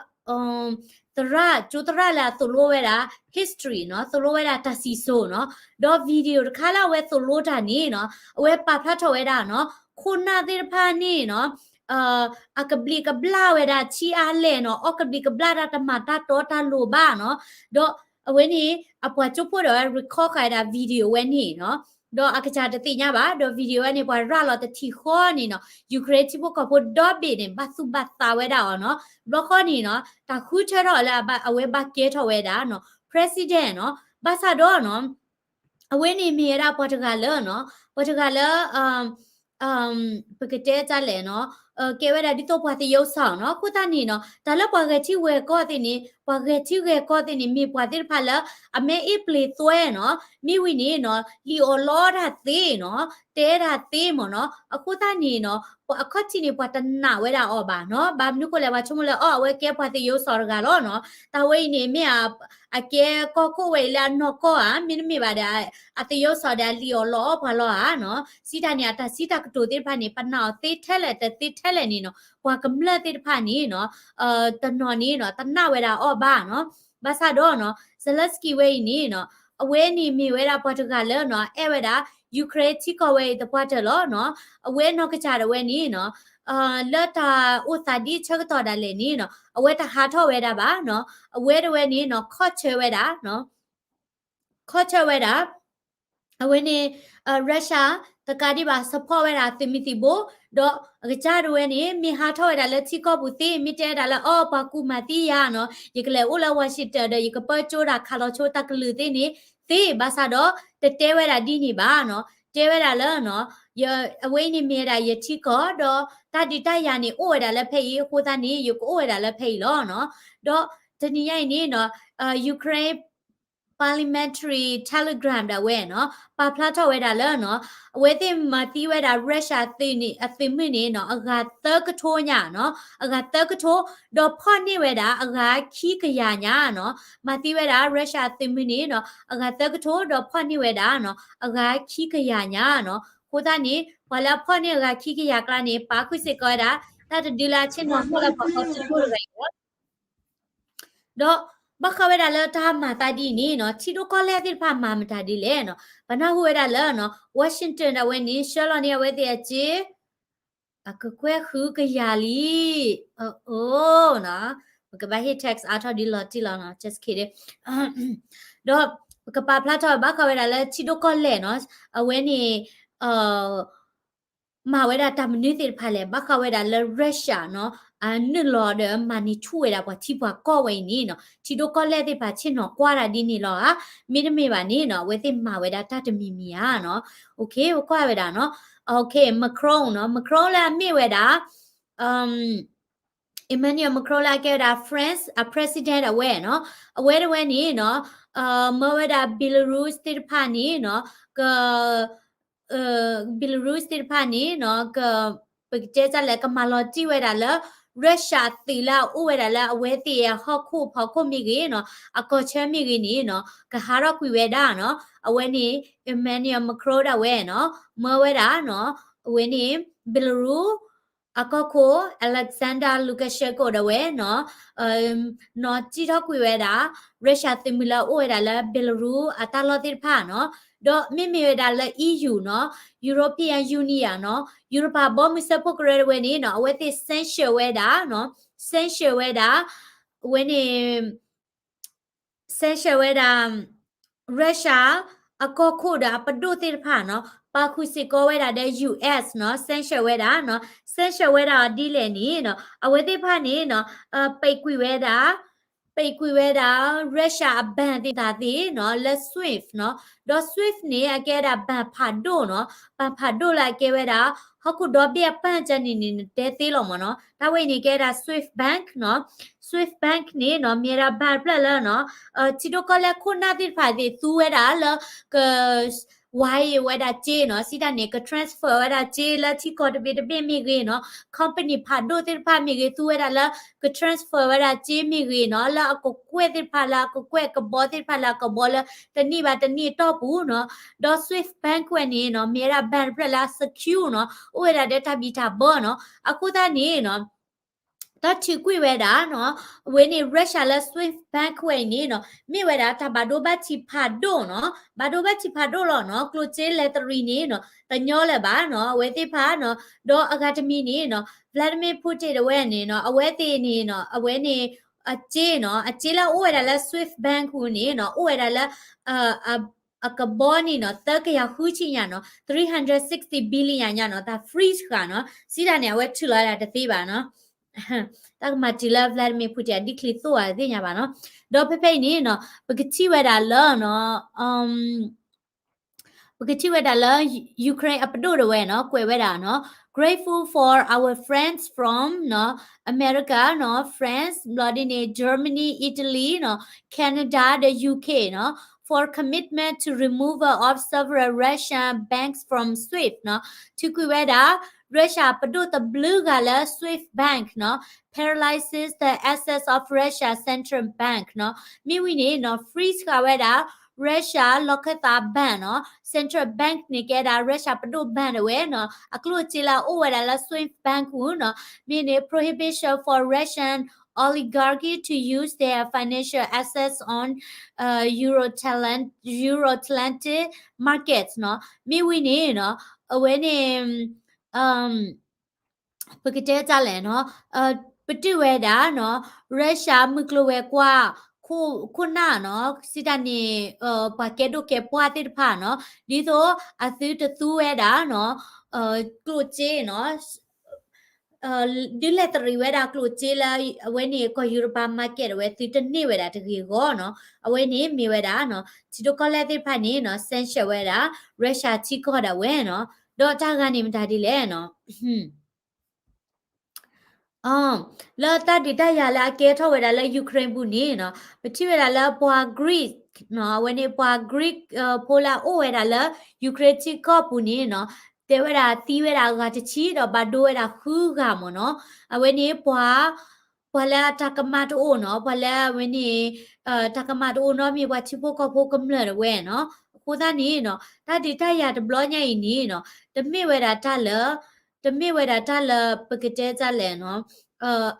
သရၣ်, ကၠိသရၣ်လၢအသိၣ်လိဝဲဒၣ် history နီၤ, သိၣ်လိဝဲဒၣ်တၢ်စံၣ်စိၤနီၤ. ဒီး video တခါလၢအဝဲသိၣ်လိတၢ်န့ၣ်နီၤ, အဝဲပာ်ဖျါထီၣ်ဝဲဒၣ်နီၤ, ခိၣ်နၢ်သ့ၣ်တဖၣ်န့ၣ်နီၤ, အကဘျံးကဘျၣ်ဝဲဒၣ်ထံအါလဲၣ်နီၤ, အီၣ်ကဘျံးကဘျၣ်တၢ်တမၤတၢ်တီတၢ်လိၤဘၣ်နီၤ. ဒီးအဝဲန့ၣ် အပှၤကၠိဖိဒီးဝဲ record ဃာ်ဝဲဒၣ် video ဝဲန့ၣ်နီၤ. ဒီးအကစၢ်တသ့ၣ်ညါဘၣ်, ဒီး video ဝဲန့ၣ် ပှၤရၤလီၤတထံၣ်ဃီန့ၣ်နီၤ, Ukraine ထံဖိကီၢ်ဖိဒီဘ့ၣ်န့ၣ် ဘၣ်သူၣ်ဘၣ်သးဝဲဒၣ်အီၤနီၤ. ဘျီဃီန့ၣ်နီၤ, တၢ်ဃုထၢထီၣ်လၢအဝဲဘၣ်ကဲထီၣ်ဝဲဒၣ်နီၤ, president နီၤ. ဘၣ်ဆၣ်ဒီးနီၤ, အဝဲန့ၣ်မ့ၢ်ဝဲဒၣ်ပှၤတဂၤလၢနီၤ, ပှၤတဂၤလၢ ပကတဲတၢ်လဲၣ်နီၤ, ကဲဝဲဒၣ်ဒ်သိးပှၤသယိၣ်စီၤနီၤ. အဃိသတးန့ၣ်နီၤ, တၢ်လၢပှၤဂဲၤထံဂဲၤကီၢ်သ့ၣ်န့ၣ်, ပှၤဂဲၤထံဂဲၤကီၢ်သ့ၣ်န့ၣ် မ့ၢ်ပှၤသ့ၣ်တဖၣ်လၢ အမ့ၢ်အ့ၣ်ပျ့ၤသွဲနီၤ, မ့ၢ်ဝံၤန့ၣ်နီၤ, လံၣ်အီၣ်လီတၢ်သ့နီၤ, တဲတၢ်သ့မ့ၢ်နီၤ. အဃိသတးန့ၣ်နီၤ, အခီၣ်ထံးန့ၣ် ပှၤတနာ်ဝဲဒၣ်အီၤဘၣ်နီၤ. ဘၣ်မနုၤဃိလဲၣ်, ပှၤဆိကမိၣ်လၢအီၤ အဝဲကဲပှၤသယိၣ်စီၤတဂၤလီၤနီၤ. တၢ်ဝဲအံၤန့ၣ် မ့ၢ်အကဲကီၢ်ခိၣ်ဝဲအံၤလၢအနီၢ်ကီၢ်ဧါ, မ့တမ့ၢ်ဘၣ်ဒီး အသယိၣ်စီၤဒီးအလံၣ်အီၣ်လီအီၣ်ပှၤလီၤဧါနီၤ. စံးတၢ်န့ၣ် အတၢ်စံးတၢ်ကတိၤသ့ၣ်တဖၣ်န့ၣ် ပနာ်အီၤသ့ထဲလဲၣ်တသ့ထဲလဲၣ်န့ၣ်နီၤ, ပှၤကမျၢၢ်သ့ၣ်တဖၣ်န့ၣ်နီၤ, တနီၤန့ၣ်နီၤ တနာ်ဝဲဒၣ်အီၤဘၣ်နီၤ. ဘၣ်ဆၣ်ဒီးနီၤ Zelensky ဝဲအံၤန့ၣ်နီၤ, အဝဲန့ၣ်မ့ၢ်ဝဲဒၣ်ပှၤတဂၤလၢနီၤ အဲၣ်ဝဲဒၣ် Ukraine ထံကီၢ်ဝဲအံၤသပှၢ်တၢၢ်လီၤနီၤ. အဝဲနီၢ်ကစၢ်ဒၣ်ဝဲန့ၣ်နီၤ လၢတၢ်အိၣ်သးဒ်ဆၢကတီၢ်ဒၣ်လဲာ်န့ၣ်နီၤ အဝဲတဟးထီၣ်ဝဲဒၣ်ဘၣ်နီၤ. အဝဲတဝဲန့ၣ်နီၤ ခီၣ်ဆၢဝဲဒၣ် ခီၣ်ဆၢဝဲဒၣ် အဝဲန့ၣ် Russia တကးဒံးဘၣ် support ဝဲဒၣ်သုးမုၢ်သံၣ်ဘိ, ဒီးအကစၢ်ဒၣ်ဝဲန့ၣ် မ့ၢ်ဟးထီၣ်ဝဲဒၣ်လၢထံကီၢ်ပူၤသ့ မ့ၢ်တဲဝဲဒၣ်လၢ အီ ပှၤကူၣ်မၤသံယၤနီၤ, ယကလဲၤအိၣ်လၢ Washington ဒီး ယကပၢကၠိဒၣ်ခးလီၤဆိတၢ်ကလုၢ်သ့န့ၣ်သ့, ဘၣ်ဆၣ်ဒီး တတဲဝဲဒၣ်ဒ်န့ၣ်ဘၣ်နီၤ, တဲဝဲဒၣ်လၢ အဝဲအံၤန့ၣ်မ့ၢ်ဝဲဒၣ်ယထံကီၢ် ဒီးတၢ်ဒုးတၢ်ယၤန့ၣ် အိၣ်ဝဲဒၣ်လၢဖဲအံၤအဃိသတးန့ၣ် ယကအိၣ်ဝဲဒၣ်လၢဖဲအံၤလီၤနီၤ. ဒီးတနံၤညါအံၤန့ၣ်နီၤ, Ukraine Parliamentary Telegram ဒၣ်ဝဲနီၤ ပာ်ဖျါထီၣ်ဝဲဒၣ်လၢနီၤ, အဝဲသ့ၣ်မၤသံဝဲဒၣ် Russia အသုးမုၢ်န့ၣ်နီၤ အဂၤသၢကထိညါနီၤ, အဂၤသၢကထိ, ဒီးဖီၣ်န့ၢ်ဝဲဒၣ်အဂၤခံကယၤညါနီၤ, မၤသံဝဲဒၣ် Russia အသုးမုၢ်န့ၣ်နီၤ အဂၤသၢကထိ ဒီးဖီၣ်န့ၢ်ဝဲဒၣ်နီၤ အဂၤခံကယၤညါနီၤ. အဃိသတးန့ၣ် ပှၤလၢအဖီၣ်န့ၢ်အဂၤခံကယၤအကျါန့ၣ် ပာ်ဃုာ်စ့ၢ်ကီးဝဲဒၣ် တၢ်တဒုလၢအဆ့ၣ်နီၤမီၢ်လၢပှၤကီၢ်စ့ၢ်ကီးတဂၤအံၤလီၤ. ဒီးဘၣ်ဃးဝဲဒၣ်လၢတၢ်မၤသးဒ်အံၤန့ၣ်နီၤ ထံဒိၣ်ကီၢ်လဲၢ်သ့ၣ်တဖၣ်မၤမတၤဒ်လဲၣ်နီၤ, ပနၢ်ဟူဝဲဒၣ်လၢနီၤ Washington ဒၣ်ဝဲန့ၣ် ဆှၢလီၤန့ၢ်အဝဲသ့ၣ်အစ့ အကကွဲၢ်ဃုကယၤလံ, အအိၣ်နီၤ, ပကဘၣ်ဟ့ၣ် tax အါထီၣ်ဒ်လီၤတံၢ်လီၤနီၤ, just kidding. ဒီးပကပာ်ဖျါထီၣ်ဘၣ်ဃးဝဲဒၣ်လၢထံဒိၣ်ကီၢ်လဲၢ်နီၤ, အဝဲန့ၣ် မၤဝဲဒၣ်တၢ်မနုၤသ့ၣ်တဖၣ်လဲၣ်, ဘၣ်ဃးဝဲဒၣ်လၢ Russia နီၤ အနုာ်လီၤဒီးမၤန့ၢ်ဆူၣ်ဝဲဒၣ်ပှၤထံပှၤကီၢ်ဝဲအံၤန့ၣ်နီၤ, ထံဒိၣ်ကီၢ်လဲၢ်သ့ၣ်တဖၣ်ဆ့ၣ်နီၤကွၢ်တၢ်ဒ်န့ၣ်လီၤဧါ, မ့တမ့ၢ်ဘၣ်န့ၣ်နီၤ အဝဲသ့ၣ်မၤဝဲဒၣ်တၢ်တမံၤမံၤဧါနီၤ. Okay ပကွၢ်ဝဲဒၣ်နီၤ, okay Macron နီၤ, Macron လၢအမ့ၢ်ဝဲဒၣ် Emmanuel Macron လၢအကဲဝဲဒၣ် France အ president အဝဲနီၤ, အဝဲတဝဲန့ၣ်နီၤ, မၢဝဲဒၣ် Belarus သ့ၣ်တဖၣ်န့ၣ်နီၤ, က Belarus သ့ၣ်တဖၣ်န့ၣ်နီၤ, ပကတဲတၢ်လဲၣ် ကမၤလီၤတံၢ်ဝဲဒၣ်လၢ Russia အသုးလၢအအိၣ်ဝဲဒၣ်လၢအဝဲသ့ၣ်အဟီၣ်ခိၣ်ဖီခိၣ်မ့ၢ်ဂ့ၤနီၤ, အကီၢ်ဆၢမ့ၢ်ဂ့ၤန့ၣ်နီၤ, ကဟးထီၣ်ကွံာ်ဝဲဒၣ်နီၤ, အဝဲန့ၣ် Emmanuel Macron ဒၣ်ဝဲနီၤ, မၢဝဲဒၣ်နီၤ, အဝဲန့ၣ် Belarus အကီၢ်ခိၣ် Alexander Lukashenko ဒၣ်ဝဲနီၤ, နီၤတံၢ်ထီၣ်ကွံာ်ဝဲဒၣ် Russia သုးမုၢ်လၢအအိၣ်ဝဲဒၣ်လၢ Belarus အတၢ်လီၢ်သ့ၣ်တဖၣ်နီၤ, ဒီးမ့မ့ၢ်ဝဲဒၣ်လၢ EU နီၤ, European Union နီၤ, Europe ဘီမုၢ်စၢဖှိၣ်ကရၢတဝဲန့ၣ်နီၤ, အဝဲသ့ၣ် sanction ဝဲဒၣ်နီၤ, sanction ဝဲဒၣ်, အဝဲန့ၣ် sanction ဝဲဒၣ် Russia အကီၢ်ခိၣ်ဒီးအပဒိၣ်သ့ၣ်တဖၣ်နီၤ, ပာ်ဃုာ်စ့ၢ်ကီးဝဲဒၣ်ဒီး US နီၤ, sanction ဝဲဒၣ်နီၤ, sanction ဝဲဒၣ်အီၤဒ်လဲၣ်န့ၣ်နီၤ, အဝဲသ့ၣ်တဖၣ်န့ၣ်နီၤ, ပိတ်ကွံာ်ဝဲဒၣ်, ပိတ်ကွံာ်ဝဲဒၣ် Russia အ bank သ့ၣ်တဖၣ်သ့ၣ်နီၤ, လၢ SWIFT နီၤ, ဒီး SWIFT န့ၣ် အကဲဝဲဒၣ် ဘဏ်ဖးဒိၣ်နီၤ, ဘဏ်ဖးဒိၣ်လၢအကဲဝဲဒၣ် ဟီၣ်ခိၣ်ဒီဘ့ၣ်အပၢ်ကန့ၣ်န့ၣ် နတဲသ့လီၤမ့ၢ်နီၤ, တၢ်ဝဲအံၤန့ၣ် ကဲဝဲဒၣ် SWIFT bank နီၤ, SWIFT bank န့ၣ်နီၤ, မ့ၢ်ဝဲဒၣ် ဘဏ် တဖျၢၣ်လၢနီၤ, ထံဒိၣ်ကီၢ်လဲၢ်ခိၣ်နၢ်သ့ၣ်တဖၣ်သ့ၣ်သူဝဲဒၣ်လၢ က wire ဝဲဒၣ်စ့နီၤ, စံးတၢ်န့ၣ် က transfer ဝဲဒၣ်စ့လၢထံကီၢ်တဘ့ၣ်တဘ့ၣ်မ့ၢ်ဂ့ၤနီၤ, company ဖးဒိၣ်သ့ၣ်တဖၣ်မ့ၢ်ဂ့ၤ သူဝဲဒၣ်လၢ က transfer ဝဲဒၣ်စ့မ့ၢ်ဂ့ၤနီၤ, လၢအကကွဲၢ်သ့ၣ်တဖၣ်လၢအကကွဲၢ်ကဘီသ့ၣ်တဖၣ်လၢအကဘီလၢတနံၣ်ဘၣ်တနံၣ်အတီၢ်ပူၤနီၤ, ဒီး SWIFT bank ဝဲန့ၣ်နီၤ, မ့ၢ်ဝဲဒၣ် ဘဏ် တဖျၢၣ်လၢအ secure နီၤ, အိၣ်ဝဲဒၣ်ဒီးတၢ်ဘံၣ်တၢ်ဘၢနီၤ, အဃိသတးန့ၣ်နီၤ တၢ်ထုးကွံာ်ဝဲဒၣ်နီၤ, အဝဲန့ၣ် Russia လၢ SWIFT bank ဝဲအံၤန့ၣ်နီၤ, မ့ၢ်ဝဲဒၣ်တၢ်ဘၣ်ဒိဘၣ်ထံးဖးဒိၣ်နီၤ, ဘၣ်ဒိဘၣ်ထံးဖးဒိၣ်လီၤနီၤ, ကျိၣ်စ့လဲၤတရံးန့ၣ်နီၤ, တညီလၢၤဘၣ်နီၤ, အဝဲသ့ၣ်တဖၣ်နီၤ, ဒီးအဂၤတမံၤန့ၣ်နီၤ, Vladimir Putin တဝဲန့ၣ်နီၤ, အဝဲသ့ၣ်န့ၣ်နီၤ, အဝဲန့ၣ် အစ့နီၤ, အစ့လၢအအိၣ်ဝဲဒၣ်လၢ SWIFT bank ပူၤန့ၣ်နီၤ, အိၣ်ဝဲဒၣ်လၢ အကဘီန့ၣ်နီၤ, သၢကယၤဃုဆံညါနီၤ, three hundred sixty billion ညါနီၤ, တၢ် freeze ဃာ်နီၤ, စံးတၢ်န့ၣ် အဝဲထုးလီၤဝဲဒၣ်တသ့ဘၣ်နီၤ, တၢ်ကမၤတုၤလၢ Vladimir Putin အဒံၣ်ချံသိၣ်ဧါတသ့ၣ်ညါဘၣ်နီၤ, ဒီးဖဲဖဲအံၤန့ၣ်နီၤ, ပကထံၣ်ဝဲဒၣ်လၢနီၤ ပကထံၣ်ဝဲဒၣ်လၢ Ukraine အပဒိၣ်တဝဲနီၤ, ကွဲးဝဲဒၣ်နီၤ, grateful for our friends from နီၤ, America နီၤ, France ဘျီဒ်န့ၣ် Germany, Italy နီၤ, Canada ဒီး UK နီၤ, for commitment to removal of several Russian banks from SWIFT နီၤ, ထုးကွံာ်ဝဲဒၣ် Russia ပဒိၣ်တဘျုးဂၤလၢ SWIFT bank နီၤ, paralyzes the assets of Russia central bank နီၤ, မ့ၢ်ဝံၤန့ၣ်နီၤ, freeze ဃာ်ဝဲဒၣ် Russia လီၢ်ခၢၣ်သး bank နီၤ, central bank န့ၣ်ကဲဒၣ် Russia ပဒိၣ် bank တဝဲနီၤ, အကျိၣ်အစ့လၢအအိၣ်ဝဲဒၣ်လၢ SWIFT bank ပူၤနီၤ, မ့ၢ်န့ၣ် prohibition for Russian oligarchy to use their financial assets on Euro Euro-Atlantic markets နီၤ, မ့ၢ်ဝံၤန့ၣ်နီၤ, အဝဲန့ၣ် ပကတဲတၢ်လဲၣ်နီၤ, ပတုာ်ဝဲဒၣ်နီၤ, Russia မုၢ်ကျိၤဝဲၤကွာ် ခိၣ်နၢ်နီၤ စံးတၢ်န့ၣ် ပှၤကဲဒိၣ်ကဲပှၢ်သ့ၣ်တဖၣ်နီၤ ဒ်သိးအသုတသူဝဲဒၣ်နီၤ ကျိၣ်စ့နီၤ ဒုးလဲၤတရံးဝဲဒၣ်ကျိၣ်စ့လၢ အဝဲန့ၣ်ကီၢ်ယူရပၤ market အဝဲသုတန့ၢ်ဝဲဒၣ်တဂ့ၤအဂီၢ်နီၤ အဝဲန့ၣ်မ့ၢ်ဝဲဒၣ်နီၤ ထံဒိၣ်ကီၢ်လဲၢ်သ့ၣ်တဖၣ်န့ၣ်နီၤ sanction ဝဲဒၣ် Russia ထံကီၢ်ဒၣ်ဝဲနီၤ ဒီးတၢ်ဂၤန့ၣ်မတၤဒ်လဲၣ်နီၤ လၢတၢ်ဒုးတၢ်ယၤလၢအကဲထီၣ်ဝဲဒၣ်လၢ Ukraine ပူၤန့ၣ်နီၤ ပထံၣ်ဝဲဒၣ်လၢပှၤ Greek နီၤ အဝဲန့ၣ်ပှၤ Greek ဖိလၢအအိၣ်ဝဲဒၣ်လၢ Ukraine ထံကီၢ်ပူၤန့ၣ်နီၤ တဲဝဲဒၣ်သံဝဲဒၣ်အဂၤတဆံဒီးဘၣ်ဒိဝဲဒၣ်ဃုဂၤမ့ၢ်နီၤ အဝဲန့ၣ်ပှၤ ပှၤလၢအတၢ်ကမၣ်တအိၣ်နီၤ ပှၤလၢအဝဲန့ၣ် တၢ်ကမၣ်တအိၣ်နီတမံၤ ပှၤထံဖိကီၢ်ဖိကမျၢၢ်ဒၣ်ဝဲနီၤ အဃိသတးန့ၣ်နီၤ တၢ်ဒုးတၢ်ယၤတဘျီညါအံၤန့ၣ်နီၤ တမ့ၢ်ဝဲဒၣ်တၢ်လၢ တမ့ၢ်ဝဲဒၣ်တၢ်လၢပကတဲတၢ်လဲၣ်နီၤ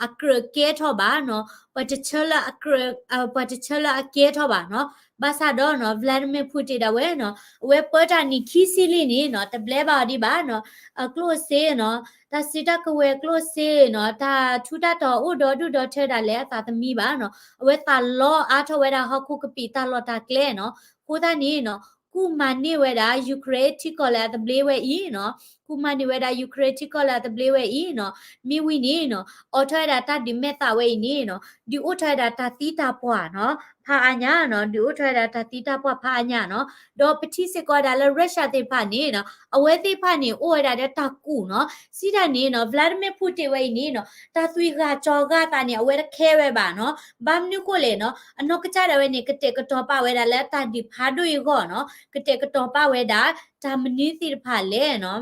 အကြၢးကဲထီၣ်ဘၣ်နီၤ ပှၤတဆၢလၢအကြၢး ပှၤတဆၢလၢအကဲထီၣ်ဘၣ်နီၤ ဘၣ်ဆၣ်ဒီးနီၤ Vladimir Putin ဒၣ်ဝဲနီၤ အဝဲပၢတၢ်နံၣ်ခံဆံလံန့ၣ်နီၤ တဘျဲဘၣ်အီၤဒံးဘၣ်နီၤ အကျိၣ်စ့နီၤ တၢ်စုတၢ်ကဝဲၤကျိၣ်စ့နီၤ တၢ်ထူးတၢ်တီၤအိၣ်ဒီဒူၣ်ဒီထၢဒၣ်လဲာ်အသးသမံဘၣ်နီၤ အဝဲသးလီအါထီၣ်ဝဲဒၣ်ဟီၣ်ခိၣ်ကပံာ်တၢ်လီၢ်တၢ်ကျဲနီၤ အဃိသတးန့ၣ်နီၤ ကူၣ်မၤန့ၢ်ဝဲဒၣ် Ukraine ထံကီၢ်လၢအသဘျ့ဝဲအံၤနီၤ ကူၣ်မၤန့ၢ်ဝဲဒၣ် Ukraine ထံကီၢ်လၢအသဘျ့ဝဲအံၤနီၤ မ့ၢ်ဝံၤန့ၣ်နီၤ အိးထီၣ်ဝဲဒၣ်တၢ်ဒုးမဲာ်သၣ်ဝဲအံၤန့ၣ်နီၤ ဒုးအိၣ်ထီၣ်ဝဲဒၣ်တၢ်သံတၢ်ပှၢ်နီၤ ဖးအါညါနီၤ ဒုးအိၣ်ထီၣ်ဝဲဒၣ်တၢ်သံတၢ်ပှၢ်ဖးအါညါနီၤ ဒီးပထံၣ်စ့ၢ်ကီးဝဲဒၣ်လၢ Russia သ့ၣ်တဖၣ်န့ၣ်နီၤ အဝဲသ့ၣ်တဖၣ်န့ၣ် အိၣ်ဝဲဒၣ်ဒီးတၢ်ကူၣ်နီၤ စံးတၢ်န့ၣ်နီၤ Vladimir Putin ဝဲအံၤန့ၣ်နီၤ တၢ်သွံၣ်ဂၢ်ကၠီၤဂၢ်သးန့ၣ် အဝဲတခဲဝဲဘၣ်နီၤ ဘၣ်မနုၤဃိလဲၣ်နီၤ အနီၢ်ကစၢ်ဒၣ်ဝဲန့ၣ် ကတဲာ်ကတီၤပာ်ဝဲဒၣ်လၢတၢ်ဒုးဖးဒိၣ်အံၤအဂီၢ်နီၤ ကတဲာ်ကတီၤပာ်ဝဲဒၣ် တၢ်မနုၤသ့ၣ်တဖၣ်လဲၣ်နီၤ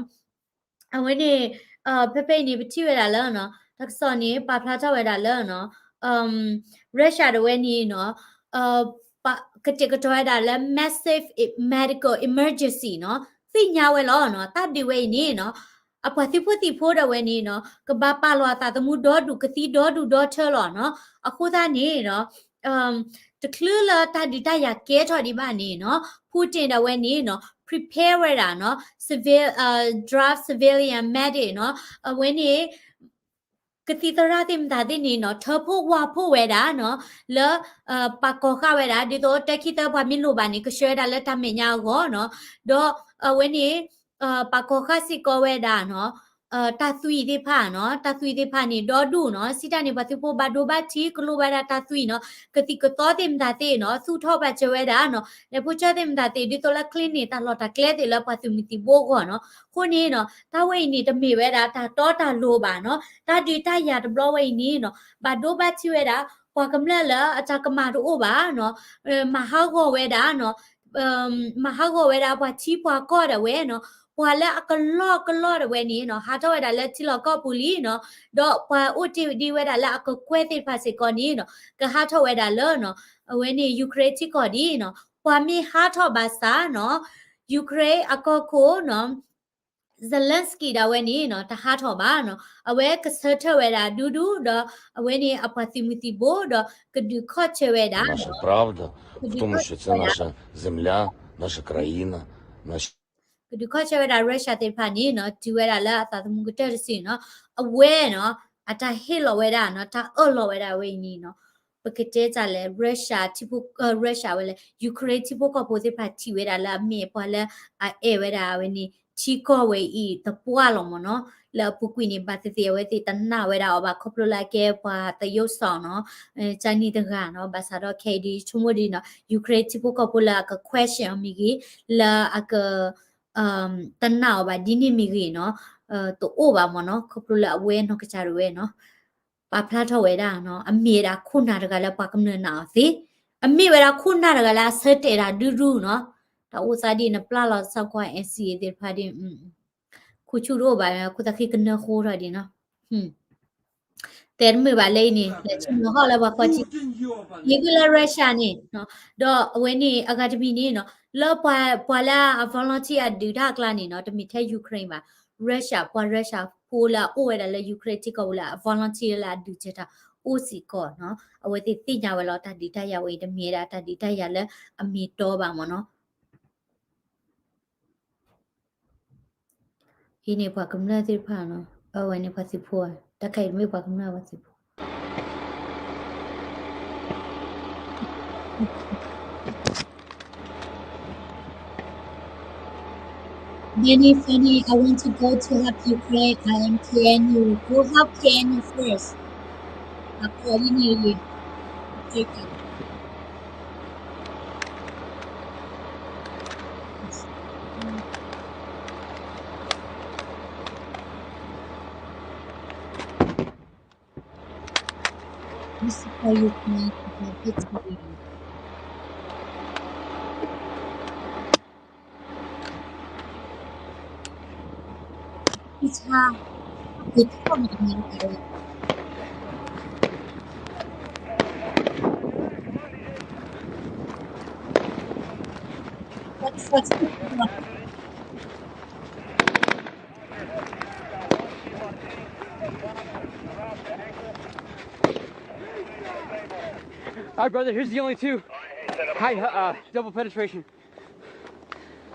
အဝဲန့ၣ် ဖဲဖဲအံၤန့ၣ် ပထံၣ်ဝဲဒၣ်လၢနီၤ တၢ်ကစီၣ်န့ၣ် ပာ်ဖျါထီၣ်ဝဲဒၣ်လၢနီၤ Russia ဒၣ်ဝဲန့ၣ်နီၤ ကတဲာ်ကတီၤဝဲဒၣ်လၢ massive medical emergency နီၤ သ့ၣ်ညါဝဲလီၤနီၤ တၢ်ဒုးဝဲအံၤန့ၣ်နီၤ အပှၤသုးဖိသံၣ်ဖိဒၣ်ဝဲန့ၣ်နီၤ ကဘၣ်ပာ်လီၤအသးသမူဒီဒူၣ် ကသံဒီဒူၣ်ဒီထၢလီၤနီၤ အဃိသတးန့ၣ်နီၤ တချုးလၢတၢ်ဒုးတၢ်ယၤကဲထီၣ်ဒံးဘၣ်န့ၣ်နီၤ Putin ဒၣ်ဝဲန့ၣ်နီၤ prepare ဝဲဒၣ်နီၤ civil draft civilian medic နီၤ အဝဲန့ၣ် ကသံၣ်သရၣ်သ့ၣ်မတၤသ့ၣ်န့ၣ်နီၤ ထၢဖှိၣ်ဝါဖှိၣ်ဝဲဒၣ်နီၤ လၢ ပာ်ကီၤဃာ်ဝဲဒၣ် ဒ်သိးတၢ်ခံသၢပှၤမ့ၢ်လိၣ်ဘၣ်န့ၣ် ကဆှၢဝဲဒၣ်လၢတၢ်မဲာ်ညါအဂီၢ်နီၤ ဒီးအဝဲန့ၣ် ပာ်ကီၤဃာ်စ့ၢ်ကီးဝဲဒၣ်နီၤ တၢ်သွံၣ်သ့ၣ်တဖၣ်နီၤ တၢ်သွံၣ်သ့ၣ်တဖၣ်န့ၣ် ဒီဒူၣ်နီၤ စံးတၢ်န့ၣ် ပှၤသုးဖိဘၣ်ဒိဘၣ်ထံး ကလိၣ်ဝဲဒၣ်တၢ်သွံၣ်နီၤ ကသံၣ်ကသီသ့ၣ်မတၤသ့ၣ်နီၤ သူၣ်ထီၣ်ပာ်စၢၤဝဲဒၣ်နီၤ လဲၤဖိဆၢသ့ၣ်မတၤသ့ၣ် ဒ်သိးလၢ clinic တၢ်လီၢ်တၢ်ကျဲသ့ၣ်လၢပှၤသုးမုၢ်သံၣ်ဘိအဂီၢ်နီၤ အဃိန့ၣ်နီၤ တၢ်ဝဲအံၤန့ၣ် တမ့ၢ်ဝဲဒၣ်တၢ်တီတၢ်လိၤဘၣ်နီၤ တၢ်ဒုးတၢ်ယၤတဘျီဝဲအံၤန့ၣ်နီၤ ဘၣ်ဒိဘၣ်ထံးဝဲဒၣ် ပှၤကမျၢၢ်လၢအတၢ်ကမၣ်တအိၣ်ဘၣ်နီၤ မၤဟးဂီၤဝဲဒၣ်နီၤ မၤဟးဂီၤဝဲဒၣ်ပှၤထံပှၤကီၢ်ဒၣ်ဝဲနီၤ ပှၤလၢအကလီကလီဒၣ်ဝဲန့ၣ်နီၤ ဟးထီၣ်ဝဲဒၣ်လၢထံလီၢ်ကီၢ်ပူၤလံနီၤ ဒီးပှၤအိၣ်တ့ၢ်ဒံးဝဲဒၣ်လၢအကကွဲၢ်သ့ၣ်တဖၣ်စ့ၢ်ကီးန့ၣ်နီၤ ကဟးထီၣ်ဝဲဒၣ်လၢနီၤ အဝဲန့ၣ် Ukraine ထံကီၢ်ဒ်နီၤ ပှၤမ့ၢ်ဟးထီၣ်ဘၣ်ဆၣ်နီၤ Ukraine အကီၢ်ခိၣ်နီၤ Zelensky ဒၣ်ဝဲန့ၣ်နီၤ တဟးထီၣ်ဘၣ်နီၤ အဝဲကဆၢထၢၣ်ဝဲဒၣ်ဒူဒူဒီး အဝဲန့ၣ်အပှၤသုးမုၢ်သံၣ်ဘိဒီး ကဒုးခီၣ်ဆၢဝဲဒၣ်နီၤ ကဒုးခီၣ်ဆၢဝဲဒၣ် ကဒုးခီၣ်ဆၢဝဲဒၣ် Russia သ့ၣ်တဖၣ်န့ၣ်နီၤ တုၤဝဲဒၣ်လၢအသးသမူကတၢၢ်တစုနီၤ အဝဲနီၤ အတၢ်ဟ့ၣ်လီၤဝဲဒၣ်နီၤ တၢ်အၢၣ်လီၤဝဲဒၣ်ဝဲအံၤန့ၣ်နီၤ ပကတဲတၢ်လဲၣ် Russia ထံဖိ Russia ဝဲလဲၣ် Ukraine ထံဖိကီၢ်ဖိသ့ၣ်တဖၣ်ထံၣ်ဝဲဒၣ်လၢအမ့ၢ်ပှၤလၢအအဲၣ်ဝဲဒၣ်ဝဲန့ၣ် ထံကီၢ်ဝဲအံၤတပှၢ်လီၤမ့ၢ်နီၤ လၢအပူၤကွံာ်န့ၣ် ဘၣ်သ့ၣ်သ့ၣ်အဝဲသ့ၣ်တနာ်ဝဲဒၣ်အီၤဘၣ် ခီဖျိလၢအကဲပှၤသယုၢ်စီၤနီၤ ကၢနံၣ်တဂၤနီၤ ဘၣ်ဆၣ်ဒီးခဲအံၤဒ်ဆိကမိၣ်ဒ်နီၤ Ukraine ထံဖိကီၢ်ဖိလၢအက question အီၤမ့ၢ်ဂ့ၤ လၢအက တနာ်အီၤဘၣ်ဒ်န့ၣ်မ့ၢ်ဂ့ၤနီၤ တအိၣ်ဘၣ်မ့ၢ်နီၤ ခီဖျိလၢအဝဲနီၢ်ကစၢ်ဒၣ်ဝဲနီၤ ပာ်ဖျါထီၣ်ဝဲဒၣ်နီၤ အမ့ၢ်ဝဲဒၣ်ခိၣ်နၢ်တဂၤလၢပှၤကမျၢၢ်နာ်အီၤသ့ အမ့ၢ်ဝဲဒၣ်ခိၣ်နၢ်တဂၤလၢအဆၢတဲာ်တၢ်ဒူဒူနီၤ တၢ်အိၣ်သးဒ်နပျၢ်လီၤစၢ်ကွၢ် NCA သ့ၣ်တဖၣ်ဒ် ခိၣ်ဆူၣ်တအိၣ်ဘၣ် ခိၣ်သးဃံကနၢဃိထီၣ်ဒ်နီၤ တဲတမုာ်ဘၣ်လၢအံၤန့ၣ် လဲၤဆ့ၣ်နီၤဟီၣ်လၢပှၤကီၢ်ထံး မ့ၢ်ကွံာ်လၢ Russia န့ၣ် ဒီးအဝဲန့ၣ် အဂၤတမံၤန့ၣ်နီၤ လၢပှၤလၢအ volunteer အဒုးတၢ်အကျါန့ၣ်နီၤ တမ့ၢ်ထဲ Ukraine ဘၣ် Russia ပှၤ Russia ဖိလၢအအိၣ်ဝဲဒၣ်လၢ Ukraine ထံကီၢ်ပူၤလၢအ volunteer လၢအဒုးစၢၤတၢ်အိၣ်စ့ၢ်ကီးနီၤ အဝဲသ့ၣ်သ့ၣ်ညါဝဲလီၤ တၢ်ဒုးတၢ်ယၤဝဲအံၤ တမ့ၢ်ဝဲဒၣ်တၢ်ဒုးတၢ်ယၤလၢအမ့ၢ်တီဘၣ်မ့ၢ်နီၤ အံၤန့ၣ်ပှၤကမျၢၢ်သ့ၣ်တဖၣ်နီၤ အဝဲန့ၣ်ပှၤသုးဖိ တၢ်ခဲအံၤတမ့ၢ်ပှၤကမျၢၢ်ပှၤသုးဖိ Danny, Fanny, I want to go to help Ukraine. I am K N U. Go help K N U first. I'll call you. Okay. This is how you can make a victory. It's hard. It's hard. That's, that's All right, brother, here's the only two. High, uh, double penetration.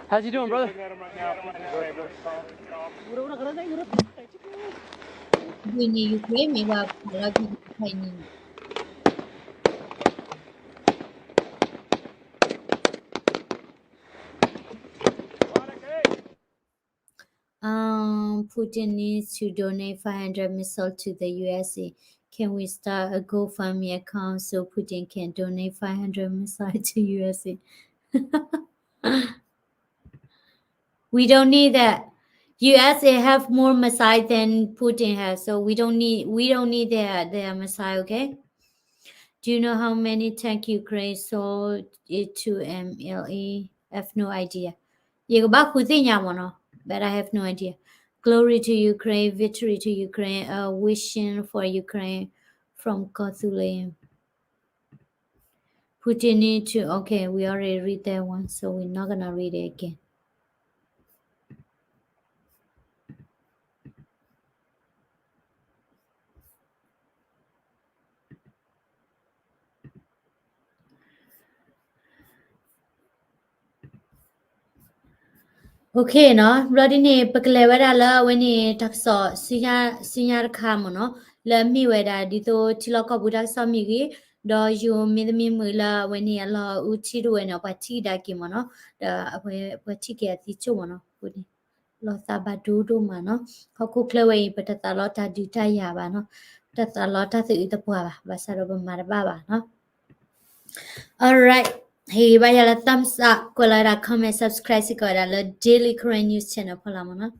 How's he doing, brother? Um, Putin needs to donate five hundred missile to the U S A. Can we start a GoFundMe account so Putin can donate five hundred missile to U S A? We don't need that. U S A have more missile than Putin has, so we don't need we don't need their their missile, okay? Do you know how many tank Ukraine sold it to M L A? I have no idea. ယကဘၣ်ဃုသ့ၣ်ညါမ့ၢ်နီၤ, but I have no idea. Glory to Ukraine, victory to Ukraine, a wishing for Ukraine from ကီၢ်သူလ့ၤ. Putin need to, okay, we already read that one, so we're not gonna read it again. Okay နီၤ, ဘျီဒ်န့ၣ် ပကလဲၤဝဲဒၣ်လၢအဝဲန့ၣ် တၢ်ကစီၣ်ဆူညါတခါမ့ၢ်နီၤ, လၢအမ့ၢ်ဝဲဒၣ်ဒ်သိးထံလီၢ်ကီၢ်ပူၤတၢ်ကစီၣ်မ့ၢ်ဂ့ၤ, ဒီးယိၤမ့တမ့ၢ်မုာ်လၢအဝဲန့ၣ်အလီၢ်အူထံတဝဲန့ၣ် ပှၤထံၣ်ကဒါက့ၤမ့ၢ်နီၤ, ဒီးအဝဲပှၤထံၣ်က့ၤအသံကၠိၣ်မ့ၢ်နီၤ, အဃိန့ၣ် လီၤသးဘၣ်ဒိဒိၣ်မးနီၤ, ဟီၣ်ခိၣ်ချၢဝဲအံၤ ပတသးလီတၢ်ဒုးတၢ်ယၤဘၣ်နီၤ, ပတသးလီတၢ်သးအုးသပှၢ်ဘၣ်, ဘၣ်ဆၣ်ဒီးပမၤတဘၣ်ဘၣ်နီၤ. Alright, ဟ့ၣ်ဂံၢ်ဘါယၤလၢ thumbs up, ကွဲးလီၤဝဲဒၣ် comment, subscribe စ့ၢ်ကီးဝဲဒၣ်လၢ Daily Karen News Channel ဖီလာ်မ့ၢ်နီၤ.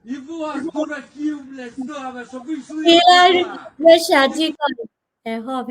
ဟ့ၣ်လၢ Russia ထံကီၢ်န့ၣ် ဟဲဟီၣ်ဖဲ